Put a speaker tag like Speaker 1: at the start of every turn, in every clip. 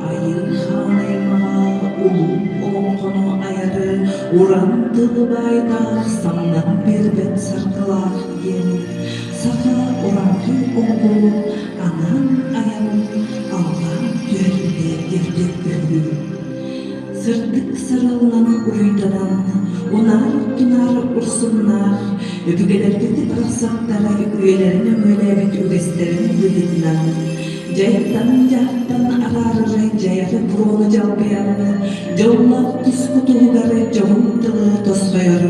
Speaker 1: Айыы Хаан аймаҕа улуу олоҥхону айары уран тылы баайдаах самнан биэрбэт саргылаах диэн саха урааҥхай омугу анаан айан алҕаан түһэрбитэ диэбитэ үһү. Сырдык сарыалынан уруйданан, унаар-тунаар урсуннаах өбүгэлэрбит барахсаттара үйэлэрин өҥүөлээбит үгэстэрин быһыытынан, дьайтан-дьаһтан араарары дьайары буруону дьалбыйан, дьоллоох туску туһугар дьоһун тылы тосхойор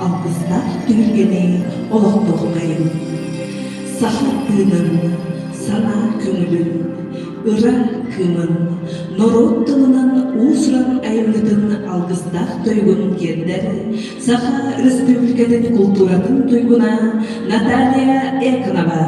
Speaker 1: алгыстаах түһүлгэни олохтооххайын. Саха тыынын, санаа көҥүлүн, ыра кыымын, норуот тылынан уус-уран айымньытын алгыстаах тойугун тиэрдэр Саха Өрөспүүбүлүкэтин култууратын туйгуна Наталья Эконова.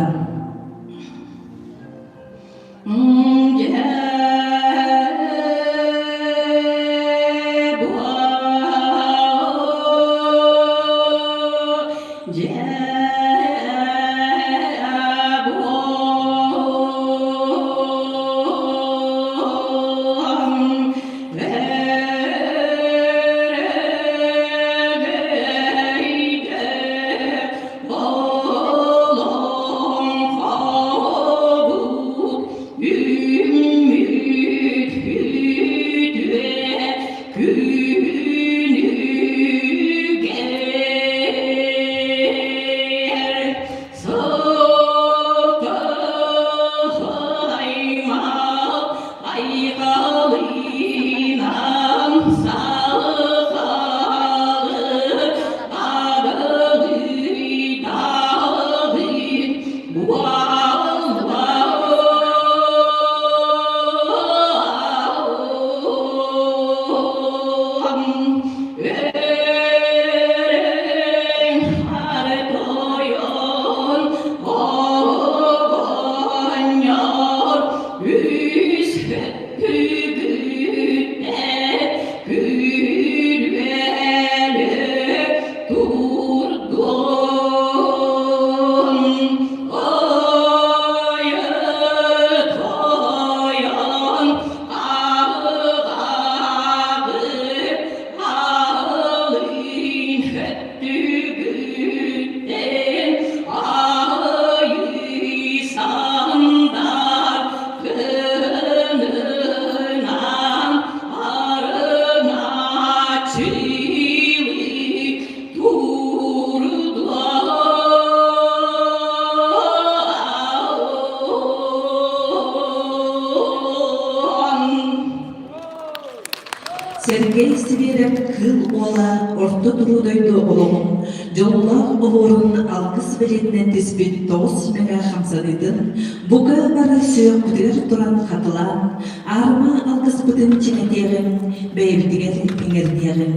Speaker 1: Сергей Сибиэрэп Кыыл Уола Орто туруу дойду олоҕун дьоллоох оһуорун алгыс бэлиэтинэн түспүт 9 мэгэ хамсаныытын бука бары сүһүөхпүтүгэр туран хатылаан, аарыма алгыспытын чиҥэтиэҕиҥ, бэйэбитигэр иҥэрдиэҕиҥ.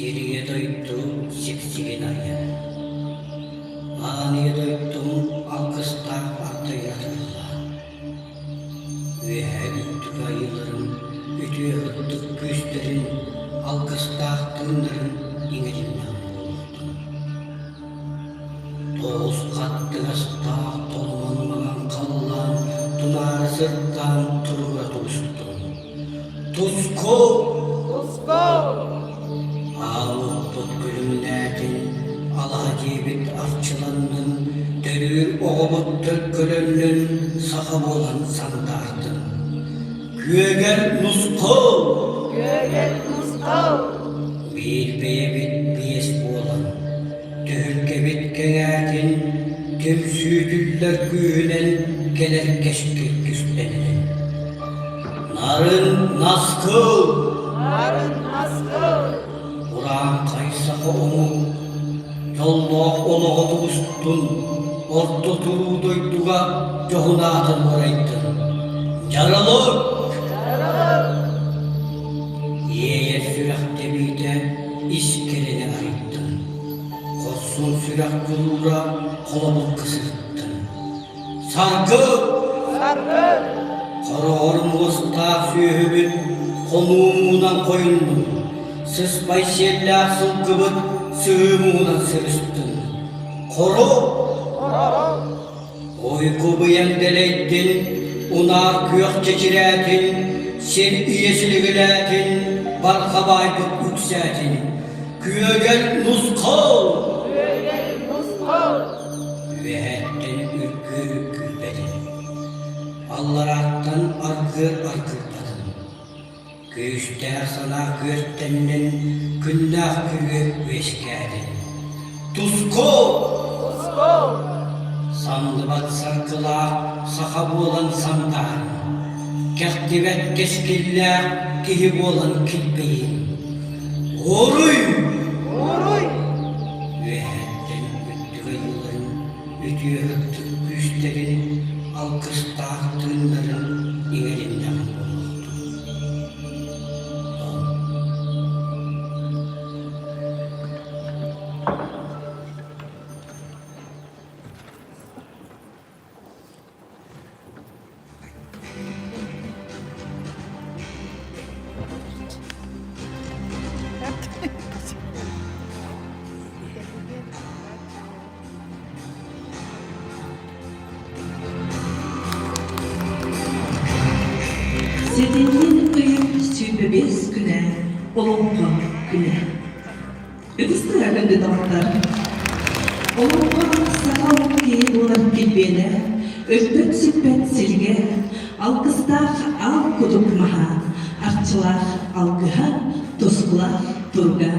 Speaker 2: Сирийэ дойду сиксигин арыйан, Аан ийэ дойдум алгыстаах ардыйа тыллаан, Үөһээ үрдүк айыыларым үтүө ырдык күүстэрин, алгыстаах тыыннарын иҥэриннэҕим буолуохтун. Тоҕус хаттыгастаах толомон маҥан халлаан тунаара сырдаан туруга тубустун. Туску!
Speaker 3: Туску!
Speaker 2: Аал уоппут күлүмнээтин, алаһа дьиэбит арчыланнын, төрүүр оҕобут төлкөлөннүн, саха буолан сандаардын. Күөгэл нусхал!
Speaker 3: Күөгэл нусхал!
Speaker 2: Биир бэйэбит биэс буолан, түһүлгэбит кэҥээтин, түмсүүтүллэр күүһүнэн кэлэр кэскил түстэннин. Нарын наскыл!
Speaker 3: Нарын наскыл!
Speaker 2: Урааҥхай саха омук дьоллоох олоҕо тубустун, орто туруу дойдуга дьоһун аатын уурайдын. Дьаралык!
Speaker 3: Дьаралык!
Speaker 2: Иэйэр сүрэх тэбиитэ ис кэрэни арыйдын. Хорсун. Хорсун сүрэх дьулуура холобурга сырыттын. Саргы!
Speaker 3: Саргы!
Speaker 2: Хороҕор муостаах сүөһүбүт хонуу муҥунан хойуннун, сыспай сиэллээх сылгыбыт сыһыы муҥунан сырыстын. Хоро!
Speaker 3: Хоро!
Speaker 2: Уйгу-быйаҥ дэлэйдин, унаар күөх чэчирээтин, сир ийэ силигилээтин, барҕа баайбыт үксээтин. Күөгэл нусхал!
Speaker 3: Күөгэл нусхал!
Speaker 2: Үөһэттэн үргүөр үргүйбэтин, алларааттан аргыар аргыйбатын. Күүстээх санаа күөртэннин, күннээх күрүө үөскээтин. Туску!
Speaker 3: Туску!
Speaker 2: Самныбат саргылаах саха буолан сандаарыҥ, кэхтибэт кэскиллээх киһи буолан килбэйиҥ. Уруй!
Speaker 3: Уруй!
Speaker 2: Үөһэттэн үрдүк айыыларын үтүө ытык күүстэрин, алгыстаах тыыннарын иҥэриннэҕин буолуохтун.
Speaker 1: Сэтинньи ыйын 25 күнэ Олоҥхо күнэ. Ытыстыга күндү доҕоттор! Олоҥхо саха омук киһи буолар килбиэнэ, өлбөт-сүппэт силгэ, алгыстаах аал кутук маһа, арчылаах алгыһа, тускулаах туруга.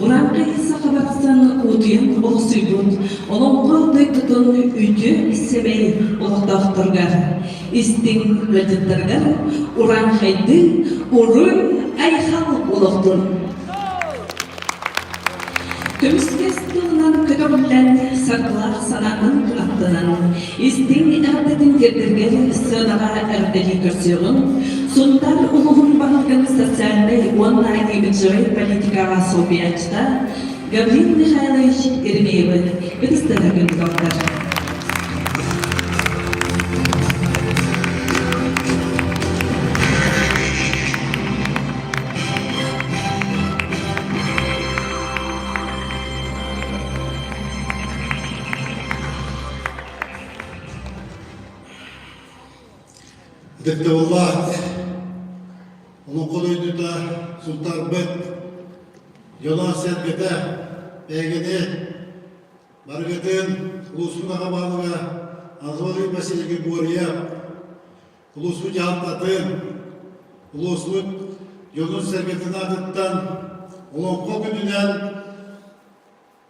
Speaker 1: Урааҥхай саха барахсан утуйан олохсуйбут олоҥхо дойдутун үтүө сэмэй олохтоохторугар, истиҥ ыалдьыттарыгар урааҥхайдыы уруй айхал олохтун! Көмүскэс тылынан көтөҕүллэн, саргылаах санаанан кынаттанан, истиҥ эҕэрдэтин тиэрдэргэр сыанаҕа эҕэрдэлии көрсүөҕүҥ, Сунтаар улууһун баһылыгын социальнай уонна имиджевэй политикаҕа солбуйааччыта Гаврил Михайлович Еремеевы ытыстыһа күндү
Speaker 4: Ытыктабыллаах Олоҥхо дойдута Сунтаарбыт дьоно-сэргэтэ эйгэни барыгытын улууспут аҕа баһылыга Анатолий Васильевич Григорьев Улууспут дьаһалтатын, улууспут дьонун-сэргэтин аатыттан Олоҥхо күнүнэн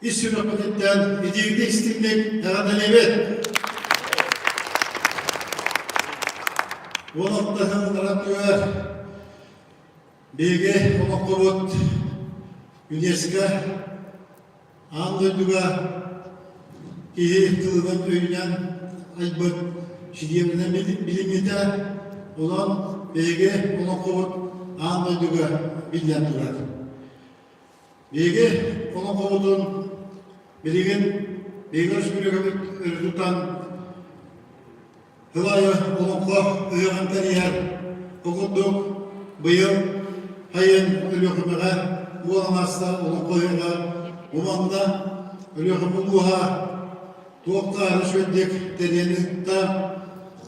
Speaker 4: ис сүрэхпититтэн итиитик истиҥник эҕэрдэлиибит! 16 сыл түгэр биһиги олоҥхобут ЮНЕСКО Аан дойдуга киһи тылынан өйүнэн айбыт сидиэминэн билиҥҥитэ, онон биһиги олоҥхобут аан дойдуга биллэн турар. Биһиги олоҥхобутун билигин биһиги өрөспүүбүлүкэбит өрө тутан Сыл аайы олоҥхо ыһыаҕын тэрийэр. Бу курдук быйыл сайын Өлүөхүмэҕэ буолан ааста олоҥхо ыһыаҕа. Бу манна Өлүөхүмэ улууһа туох да үчүгэйдик тэрийэн ыытта.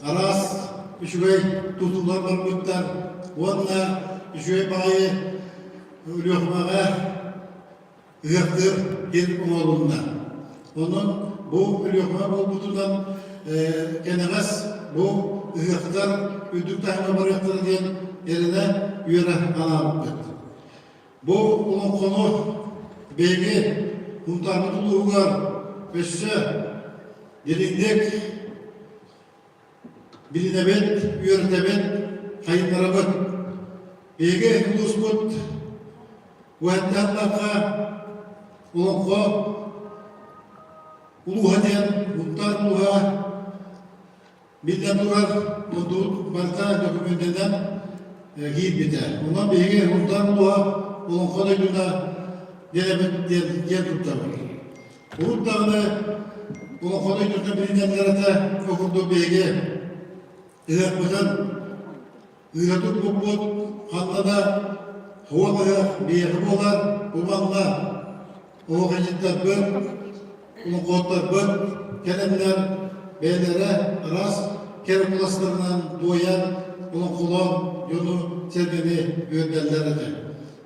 Speaker 4: Араас үчүгэй тутуулар барбыттар уонна үчүгэй баҕайы Өлүөхүмэҕэ ыһыахтыыр сир оҥоһулунна. Онон бу Өлүөхүмэ буолбутунан кэнэҕэс бу ыһыахтар үрдүк таһымҥа барыахтара диэн эрэнэ үөрэ анаабыппыт. Бу олоҥхону биһиги Сунтаарбыт улууһугар өссө дириҥник билинэбит, үөрэтэбит, хайыннарабыт. Биһиги улууспут Уһаттаах Лаҥха олоҥхо улууһа диэн Мунтаар улууһа биллэн турар мундуут барыта докумуоннанан киирбитэ. Онон биһиги Мунтаар улууһа олоҥхо дойдута диэн диэн туттабыт. Урут даҕаны олоҥхо дойдутун билинэллэр этэ, ол курдук биһиги ыһыахпытын ыыра турбуппут, ханна да хуох ыһыах биһиэхэ буолар, бу манна оһуохайдьыттарбыт, олоҥхоһуттарбыт кэлэннэр бэйэлэрэ араас кэрэ куоластарынан туойан, олоҥхолоон дьону-сэргэни үөрдэллэр этэ.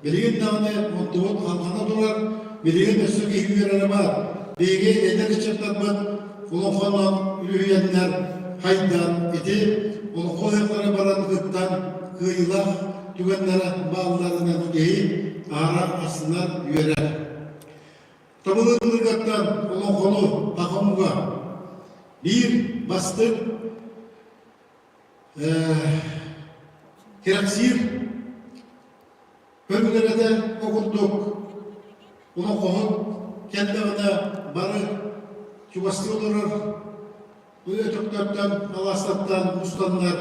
Speaker 4: Билигин даҕаны онтубут халҕана турар, билигин өссө киһи үөрэрэ баар. Биһиги эдэр ыччаттарбыт олоҥхонон үлүһүйэннэр хайдан ити олоҥхо ыһыахтара баран кыттан кыайыылаах түгэннэрэ баалларынан киһи аһара астынар үөрэр. Табылыыргаттан олоҥхону Тахомуга биир бастыҥ кэрэхсиир көрүҥнэрэ о курдук олоҥхоһут кэллэҕинэ бары чугастыы олорор өтөхтөртөн алаастартан мустаннар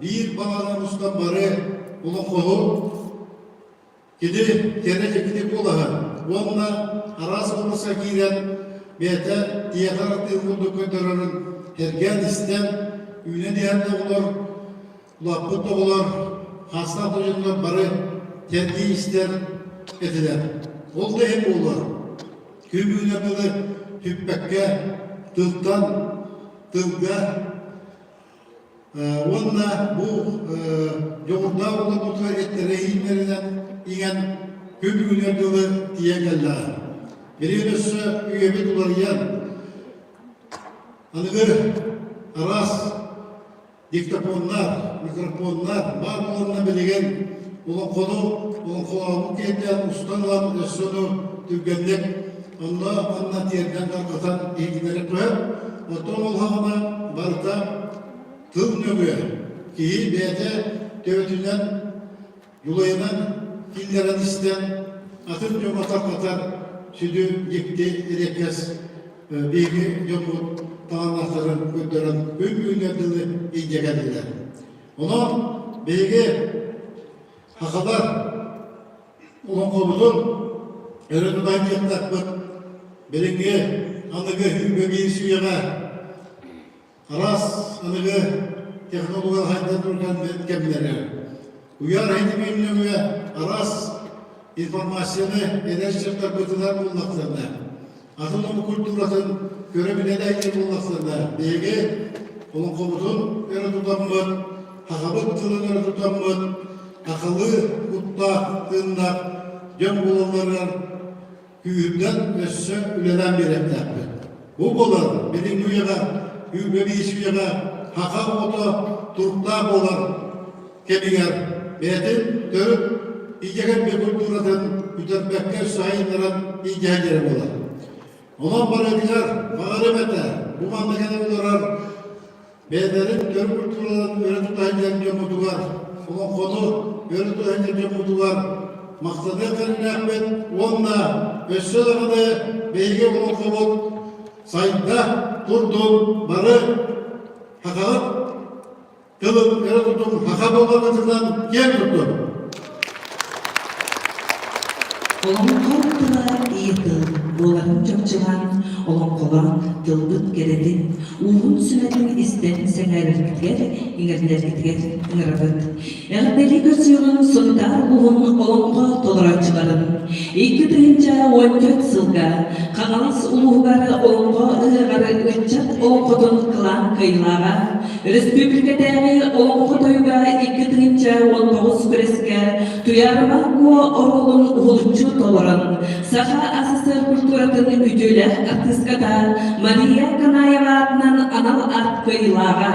Speaker 4: биир балаҕан мустан бары олоҥхоһут Кини кэрэ дьиктини куолаһа уонна араас куурса киирэн бэйэтэ тиэхэр тыын курдук көрдөрөрүн сэргээн истэн, үүнэн иһэр да оҕолор, улааппыт да оҕолор, хаастаах да дьоннор бары сэргии истэр этилэр. Ол да иһин буолуо, күн үүнэр дылы сүппэккэ, тылтан тылга Уонна бу дьоҕурдаах олорбутугар эттэрэ ииннэринэн иҥэн күн бүгүнүгэр дылы тиийэн кэллэҕэ. Билигин өссө үйэбит уларыйан, аныгы араас диктофоннар, микрофоннар баар буоланна билигин олоҥхону олоҥхолообут киһиттэн устан ылан өссө ону түргэнник онно манна тиэрдэн тарҕатан иһитиннэрэ түһэр. Оттон ол хаҕана барыта тыл нөҥүө киһи бэйэтэ төбөтүнэн дьулайынан киллэрэн истэн атын дьоҥҥо тарҕатар сүдү дьикти эриэккэс биһиги дьоммут талааннаахтарын көрдөрөн күн бүгүнүгэр дылы илдьэ кэллилэр. Онон биһиги сахалар Олоҥхобутун өрө тутан кыттахпыт билиҥҥи аныгы 21 үйэҕэ араас аныгы технология хайдан турган кэмнэрэ уйаар ситимин нөҥүө араас информацияны эдэр ыччаттарбытыгар буллахтарына атын омук культуратын көрө-билэ да илик буоллахтарына биһиги олоҥхобутун өрө тутаммыт сахабыт тылын өрө тутаммыт сахалыы куттаах тыыннаах дьон буолалларыгар күүһүрдэн өссө үлэлээн биэриэхтээхпит. Бу буолар билиҥҥи үйэҕэ, 25 үйэҕэ саха оҕото туруктаах буолар кэмигэр бэйэтин төрүт идьэгэлби культуратын бүтэрбэккэ сайыннаран илдьэ диэрэ буолар. Онон барытыгар баҕарым этэ, бу манна кэлэн олорор бэйэлэрин төрүт культураларын өрө тута сылдьар дьоммутугар, олоҥхону өрө тута сылдьар дьоммутугар махтаныах кэриҥнээхпит уонна өссө даҕаны биһиги олоҥхобут сайда турдун бары сахаҕыт Тылын өрө тутуҥ, саха буоларгытынан киэн туттун!
Speaker 1: Олоҥхо тыла ийэ тыл буоларын чопчулаан, олоҥхолоон тылбыт кэрэтин, ууһун сүмэтин истэн сэҥээрэргитигэр, иҥэринэргитигэр ыҥырабыт. Эҕэрдэлии көрсүөҕүҥ Сунтаар улууһун олоҥхо толорооччуларын. 2014 сылга Хаҥалас улууһугар олоҥхо ыһыаҕар ыччат олоҥхотун кылаан кыайыылааҕа Өрөспүүбүлүкэтээҕи Олоҥхо тойуга 2019 күрэскэ Туйаарыма Куо оруолун уһулуччу толорон, Саха АССР культуратын үтүөлээх артыыската Мария Канаева аатынан анал аат кыайыылааҕа,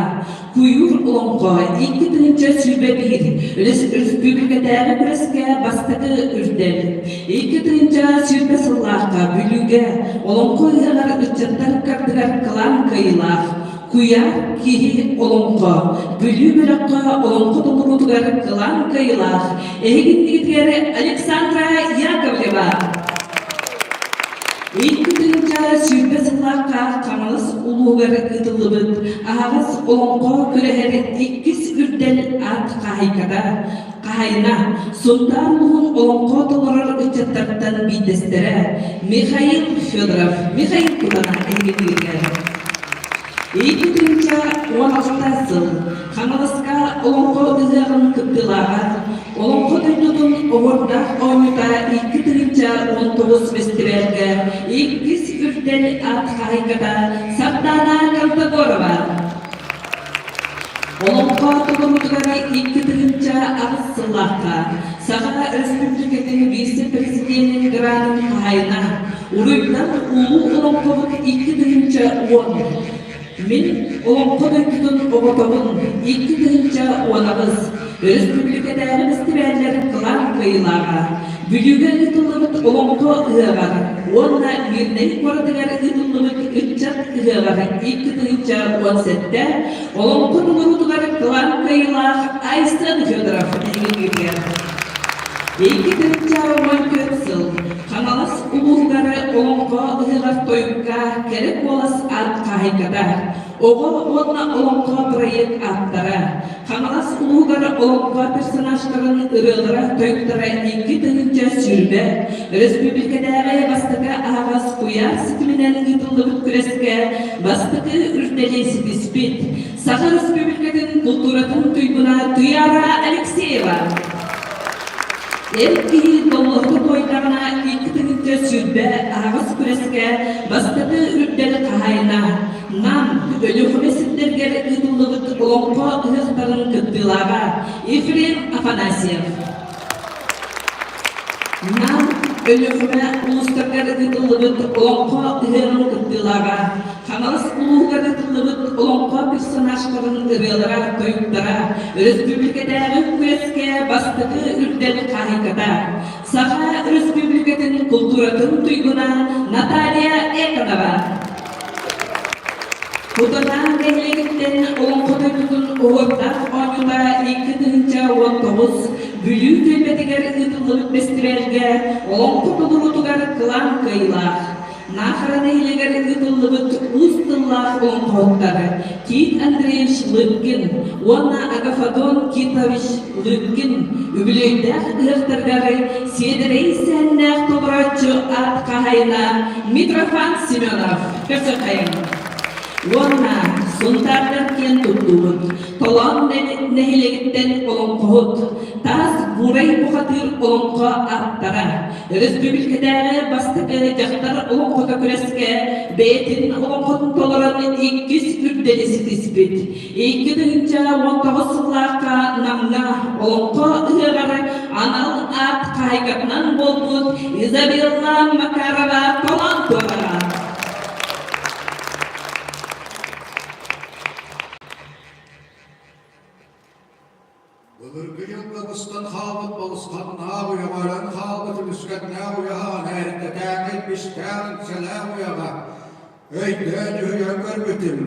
Speaker 1: Куйуур олоҥхо 2021 өрөспүүбүлүкэтээҕи күрэскэ бастакы үрдэл. 2020 сыллаахха Бүлүүгэ Олоҥхо ыһыаҕар ыччаттар ыккардыгар кылаан кыайыылаах Куйаар киһи олоҥхо Бүлүү бөлөххө олоҥхо толоруутугар кылаан кыайыылаах эһигиннигитигэр Александра Яковлева. 2020 сыллаахха Хаҥалас улууһугар ыытыллыбыт аһаҕас олоҥхо күрэһэр иккис үрдэл аат хаһаайката. хаһаайына, Сунтаар улууһун олоҥхо толорор ыччаттартан биирдэстэрэ Михаил Федоров. Михаил Кутана эһигитигэр. 2016 сыл Хаҥаласка Олоҥхо ыһыаҕын кыттыылааҕа, Олоҥхо дойдутун оһуордаах оонньуута 2019 бэстибээлгэ иккис үрдэл аат хаһаайката Сардаана Контогорова. Олоҥхо толоруутугар 2008 сыллаахха Саха Өрөспүүбүлүкэтин вице-президенин гранын хаһаайына, Уруйдан улуу олоҥхобут 2010 Мин олоҥхо дойдутун оҕотобун 2018 өрөспүүбүлүкэтээҕи бэстибээллэр кылаан кыайыылааҕа, Бүлүүгэ ыытыллыбыт Олоҥхо ыһыаҕар уонна Мирнэй куоратыгар ыытыллыбыт Ыччат ыһыаҕар 2017 Олоҥхо толоруутугар кылаан кыайыылаах Айсен Федоров эһигитигэр. 2014 сыл Хаҥалас улууһугар Олоҥхо ыһыаҕар тойукка кэрэ куолас аат хаһаайката, Оҕо уонна олоҥхо проект ааптара, Хаҥалас улууһугар олоҥхо персонажтарын ырыалара-тойуктара 2020 өрөспүүбүлүкэтээҕи бастакы аһаҕас куйаар ситиминэн ыытыллыбыт күрэскэ бастакы үрдэли ситиспит Саха Өрөспүүбүлүкэтин култууратын туйгуна Туяра Алексеева. Эр киһи доллоһута туойдаҕына 2020 аһаҕас күрэскэ бастакы үрдэл хаһаайына Нам, Өлүөхүмэ сирдэригэр ыытыллыбыт Олоҥхо ыһыахтарын кыттыылааҕа Ефрем Афанасьев. Нам, Өлүөхүмэ улуустарыгар ыытыллыбыт Олоҥхо ыһыаҕын кыттыылааҕа, Хаҥалас улууһугар ыытыллыбыт Олоҥхо персонажтарын ырыалара, тойуктара, өрөспүүбүлүкэтээҕи күрэскэ бастакы үрдэл хаһаайката, Саха Өрөспүүбүлүкэтин култууратын туйгуна Наталья Эконова. Кутанаан нэһилиэгиттэн Олоҥхо дойдутун уһуктаах оонньуута 2019 Бүлүү түөлбэтигэр ыытыллыбыт бэстибээлгэ олоҥхо толоруутугар кылаан кыайыылаах Наахара нэһилиэгэр ыытыллыбыт уус тыллаах олоҥхоһуттар Тит Андреевич Лыткин уонна Агафадон Китович Лыткин үбүлүөйдээх ыһыахтарыгар сиэдэрэй сэһэннээх толорооччу аат хаһаайына Митрофан Семенов көрсөххайыҥ. Уонна Сунтаардар киэн туттуубут, Толоон нэһилиэгиттэн олоҥхоһут, Таас Буурай бухатыыр олоҥхо ааптара, өрөспүүбүлүкэтээҕи бастакы дьахтар олоҥхото күрэскэ бэйэтин олоҥхотун толорон иккис үрдэли ситиспит. 2019 сыллаахха Намҥа Олоҥхо ыһыаҕар анал аат хаһаайкатынан буолбут Изабелла Макарова Толоон туораҕа.
Speaker 5: Былыргы дьылга быстан хаалбыт балысханнаах уйаҕа өлөн хаалбыт үлүскэннээх уйаҕа эрдэтээҥи илбистээх иҥсэлээх уйаҕа өйдөөн дьүһүйэн көрбүтүм.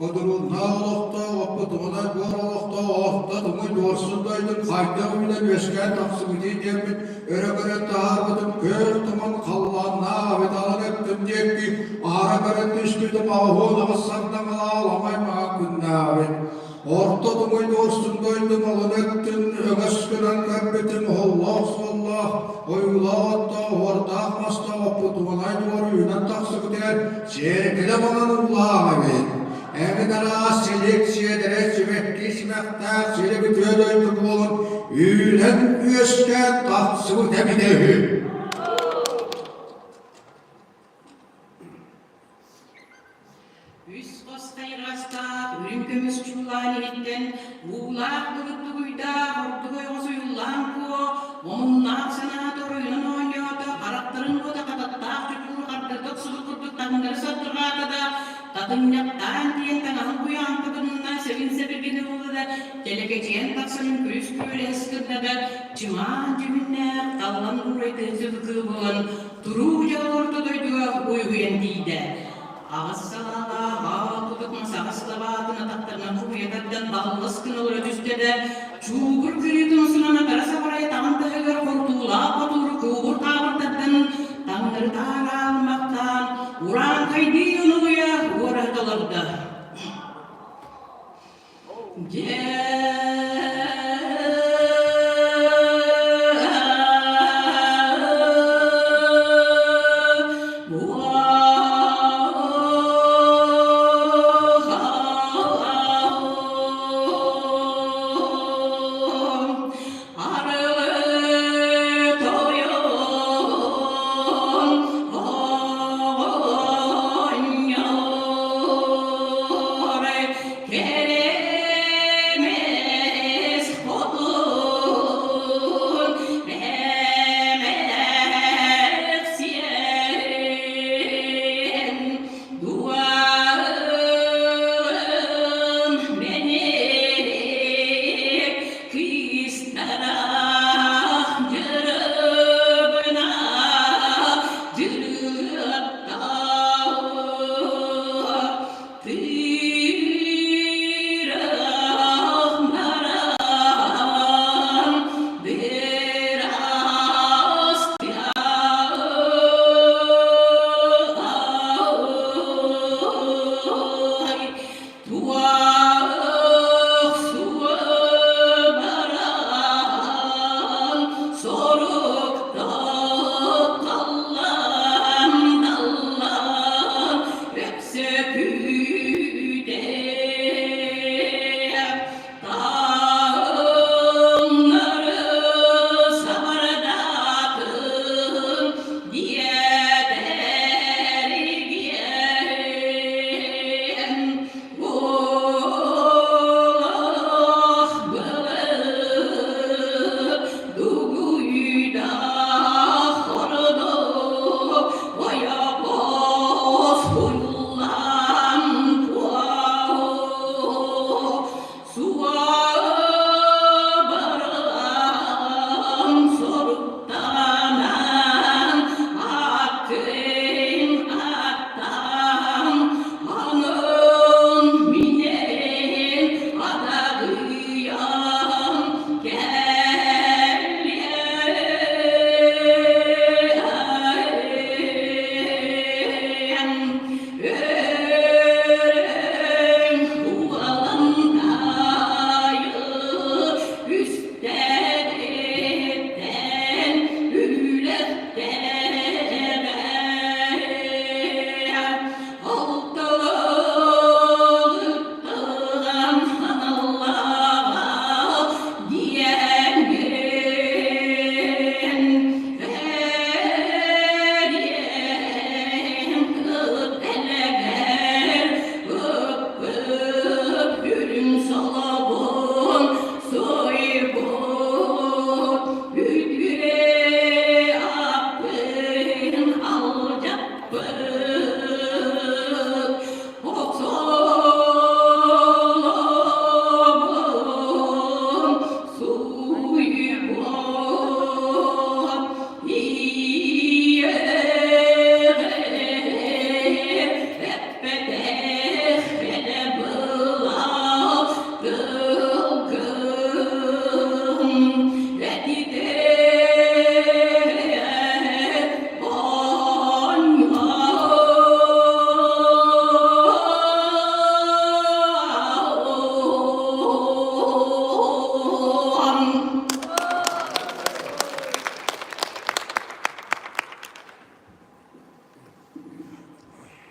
Speaker 5: Одурууннаах олохтоох, оппутугунай буор олохтоох орто туҥуй дуорсун дойдун хайдах үүнэн үөскээн тахсыбытый диэммит өрө көрөн таһаарбытым күөх туман халлааннаах абиталан өттүм диэки аара көрөн түспүтүм аҕыһуон аҕыс сардаҥалаах аламай маҥан күннээҕин Орто туҥуй дуорсун дойдум алын өттүн өҥөс гынан көрбүтүм оһоллоох суоллаах ойуулаах оттоох уордаах мастаах оппутугунай дуор үүнэн тахсыбытыгар сиэркилэ маҥан уулаах эбит. Эҥин араас силик сиэдэрэй сибэкки симэхтээх сири бүтүө дойду буолан үүнэн үөскээн тахсыбыт эбитэ үһү.
Speaker 6: Үс хос хайырҕастаах үрүҥ көмүс чуулаан иһиттэн уулаах былыт дугуйдаах ордук ойоҕос уйуллаан куо омуннаах санаата оройунан оонньоото харахтарын уота хататтаах чокуур хардарда охсубут курдук таҥнары сардырҕаата да татынньахтаан диэн таҥаһын куйаан кыбынна сэбин сэбиргини ылла да тэлэкэчийэн тахсан күрүс күөлэһис гынна да чымаан дьүһүннээх таллан буурай тыһы кыы буолан туруу дьол орто дойдуга уйуһуйан тиийдэ. Аҕыс салаалаах аал кутук мас аҕыс лабаатын атахтарынан хубуйа тардан баллас гына олоро түстэ да, чуугур күрүөтүн усунан атара сабарай таҕын таһыгар хорутуулаах хотууру куубур хаабыр тардан, таҥнары таараалмахтаан, урааҥхайдыы унугуйа уораһыта олордо. Дьэ.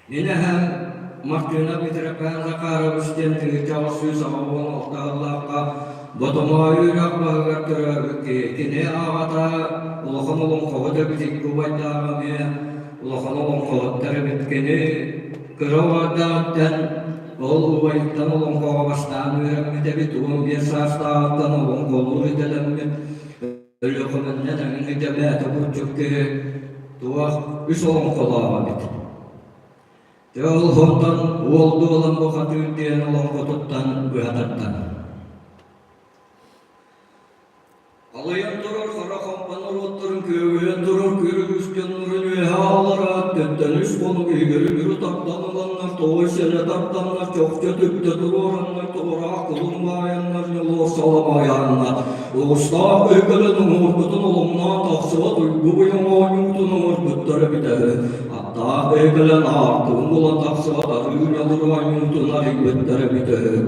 Speaker 7: Мин эһэм Мартына Митрофан Захарович диэн 1886 сыллаахха Ботомоойу үрэх баһыгар төрөөбүт киһи. Кини аҕата улахан олоҥхоһут эбит, икки убайдааҕа эмиэ улахан олоҥхоһуттар эбит. Кини кыра убайдааҕыттан ол убайыттан олоҥхоҕо бастаан үөрэммит эбит, 15 саастааҕыттан олоҥхолуур идэлэммит. Өлүөхүмэннэн эҥин идэлээтэ курдук киһи туох үс олоҥхолоох эбит. Дьэ ол онтон уол дуолан бухатыыр диэн олоҥхотуттан быһа тардан. Алыйан турар хара хампа норуоттарын күөгүһэн турар күрүгүс дьоннорун үөһэ аллара өттүттэн үс хонук иһигэр үмүрү тардан ыланнар тоҕой сэлэ тарданнар чохчо түптэ туруораннар туораах кулун баайаннар ньолуор саламайааннар Оҕустаах өйгөлөн оҥорбутун оломноон тахсыбат уйгу быйаҥ оонньуутун оҥорбуттар эбитэ үһү. Аттаах өйгөлөн аартыгын булан тахсыбат арыы ньалыр оонньуутун арыйбыттар эбитэ үһү.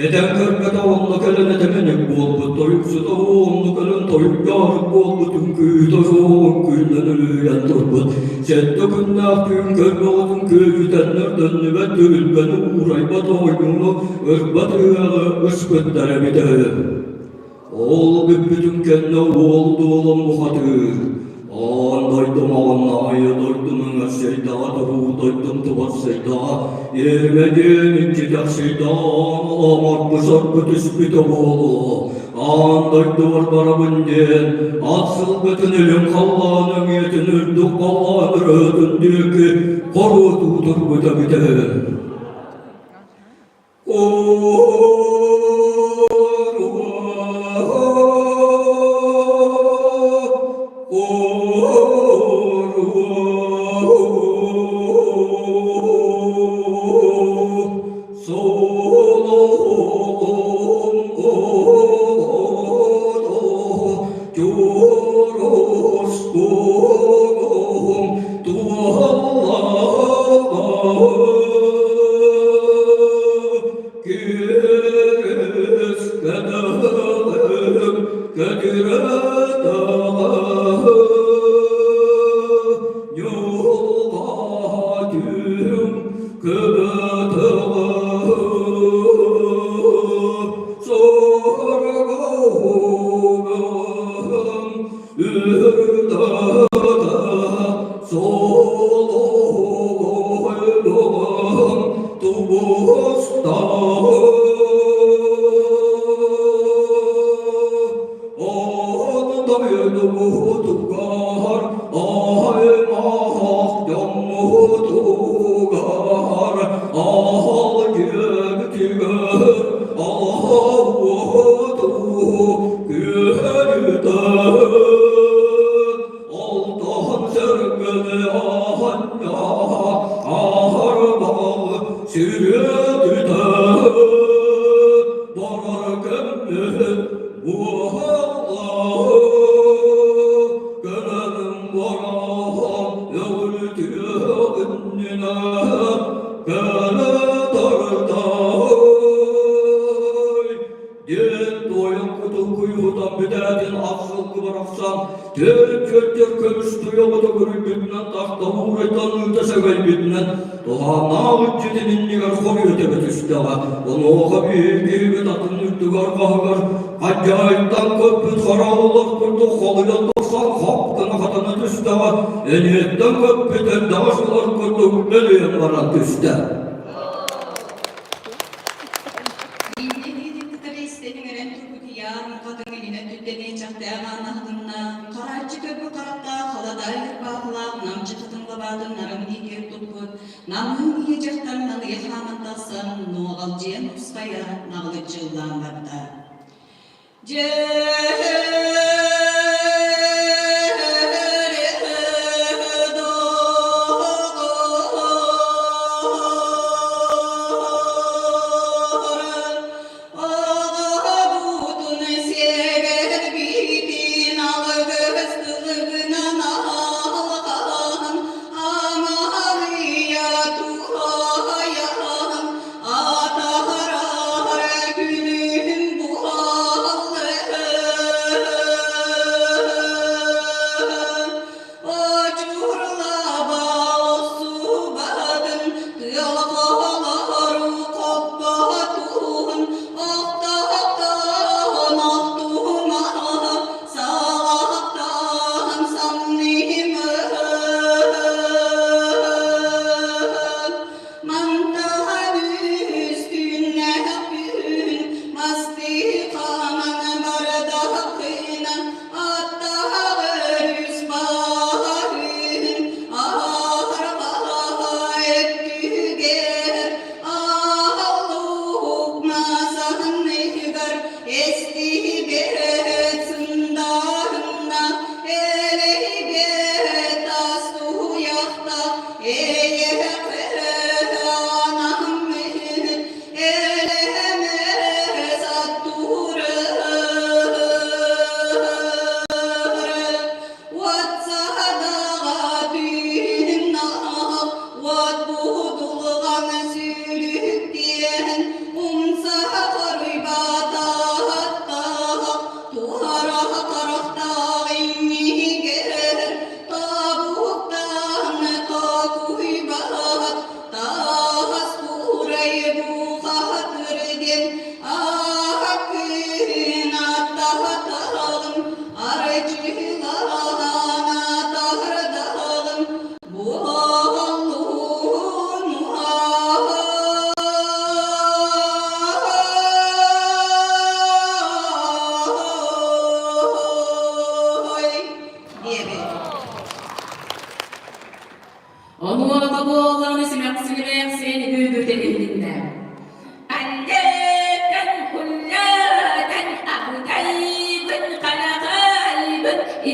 Speaker 7: Этэн көрбөтө онно кэлэн этэмэник буолбут, тойуксута онно кэлэн тойукка арык буолбут, үҥкүүтэ суох үҥкүүнэн үлүһүйэн турбут. Сэттэ күннээх түүн көрбөҕүтүн күөдьүтэннэр төннүбэт түһүлгэни уурайбат оонньууну ырбат ыһыаҕы ыспыттар эбитэ үһү. Ол бүппүтүн кэннэ уол дуолан бухатыыр. Аан дойдум аҕыннаайы дойдум өҥөр сыйдаҕа туруу дойдум тубар сыйдаҕа иэрмэ диэн иччитэх сыйдаҕа аламарбы саргы түспүтэ буолуо. Аан дойдубар барабын диэн ат сылгытын илин халлаан өҥүөтүн үрдүк халлаан өрөөтүн диэки хоруотуу турбута бүтэ. Диэн туойан кутун-куйуутан бүтээтин ах сылгы барахсан түөрт-түөртэр көмүс туйаҕы төгүрүйбүтүнэн тахтан уурайтан ыыта сэгэйбитинэн туһааннаах иччитин иннигэр хоруйа тэбэ түстэҕэ. Онуоха биһиги атын үрдүгэр хаһыгар хадьаайыттан көппүт хара улах курдук холуйан тахсан хоп гына хатана түстэҕэ, эниэттэн көппүт эрдэҕэс улар курдук мэлийэн баран түстэ.
Speaker 8: Биирдэ илиитин кытары истэн иҥэрэн турбут Ыйаан хатыҥ илинэ өттүттэн иэччэхтээх аан аһылынна, харааччы көрбүт харахтаах халадаай ырбаахылаах намчы хатыҥ лабаатын нарын илиитигэр туппут намыһын ийэ дьахтар налыйа хааман тахсан нуоҕалдьыйан нусхайа наҕылыччы ыллаан барда. Дьэ Аҕабытын сиэгэрбитин алгыс тылынан алҕаан, амарыйа туһайан, атаарар күнүм буоллун.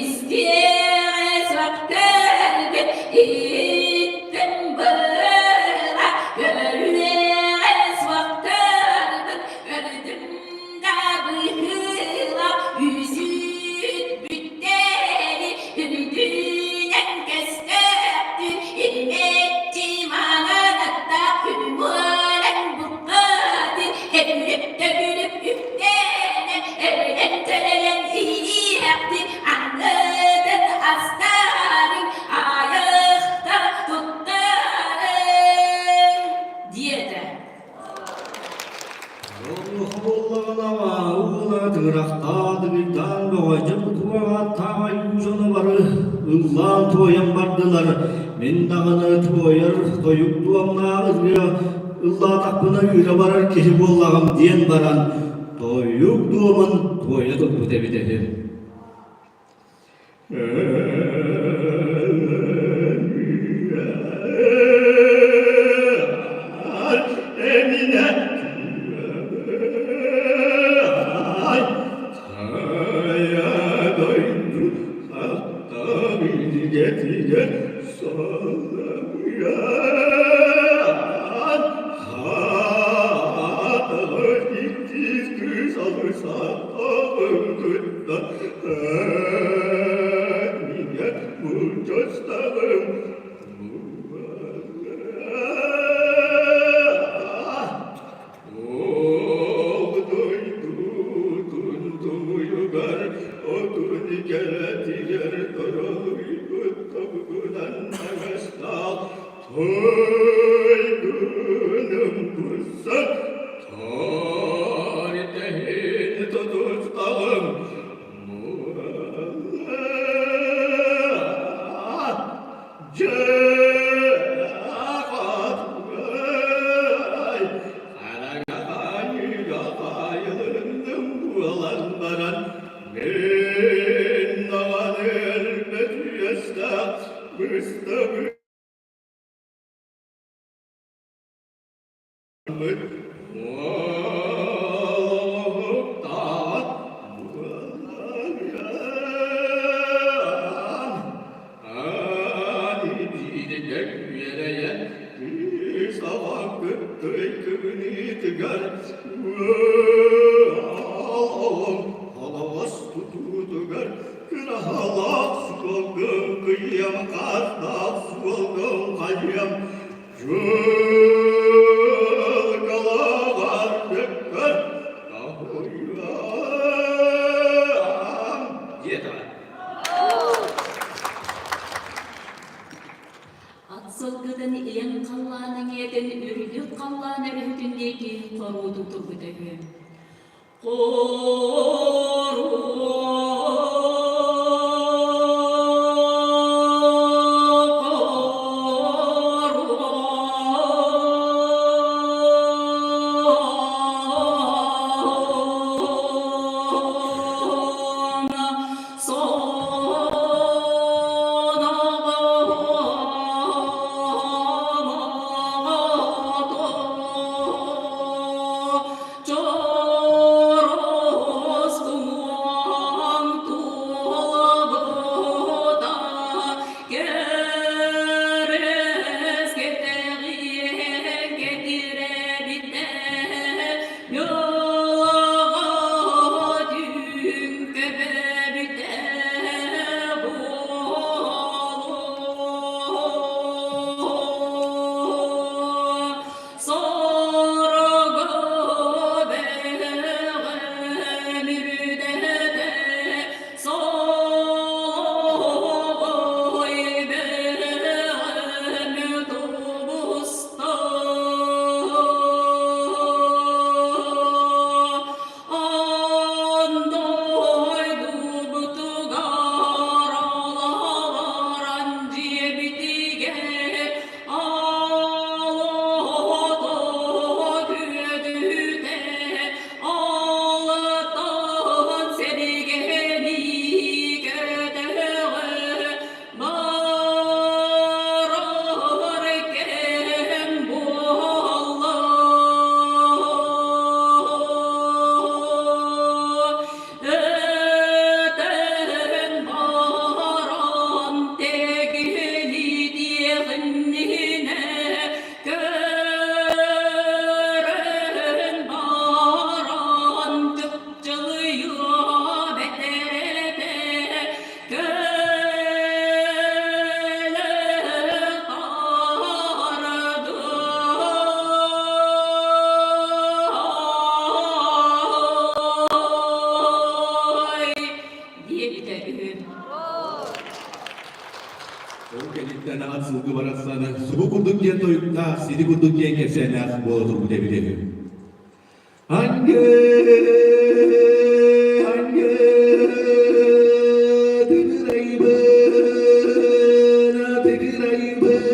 Speaker 1: Истиэҕэ суохтарбын иһиттим быһа, Көрүөҕэ суохтарбын көрдүм да быһыыла, Үсүт бүттэри үрдүнэн көстөөктүн, Ирмэччи маҥанатта үмүөрэн буккатын, Эбүрүп төгүрүк үктэнэн, Эбирэн төлөйөн иһиэхтин, Ангытын астарыҥ, айахта туттарыҥ, диэтэ.
Speaker 7: Онуоха буоллаҕына уола тыҥырахтаан, ыгыйдаан бөҕө бутугаҕа таай дьоно бары ыллаан туойан бардылар. Мин даҕаны туойар тойук дуомнаах ырыа ыллаатахпына ыыра барар киһи буоллаҕым диэн баран тойук дуомун туойа турбут эбит үһү. Эминэ хайа дойду хатта билгэтигэр саламыйан хаатаҕа иккис кыыс алыса кытта Мине былдьастаҕым Ол дойдутун туйугар отун кэрэтигэр торолуйбут тобугунан таҥастаах Туйгуным кусса Тор тутустаҕым буолан баран мин даҕаны өлбөт үөстээх быстабыт Кыраһалаах Дьылгалаҕар бүккэр таһыйан диэтэҕэ.
Speaker 8: Ат сылгытын илин халлаан эҥиэтин үрдүк халлаан өрүһүтүн диэки хоруутун турбута үһү. Чороос.
Speaker 9: Ол кэнниттэн ат сылгы барахсаны субу курдук диэн тойуктаах, сири курдук диэн кэпсээннээх буола турбут эбит үһү. Анге, анге, тыгырайбын, тыгырайбын,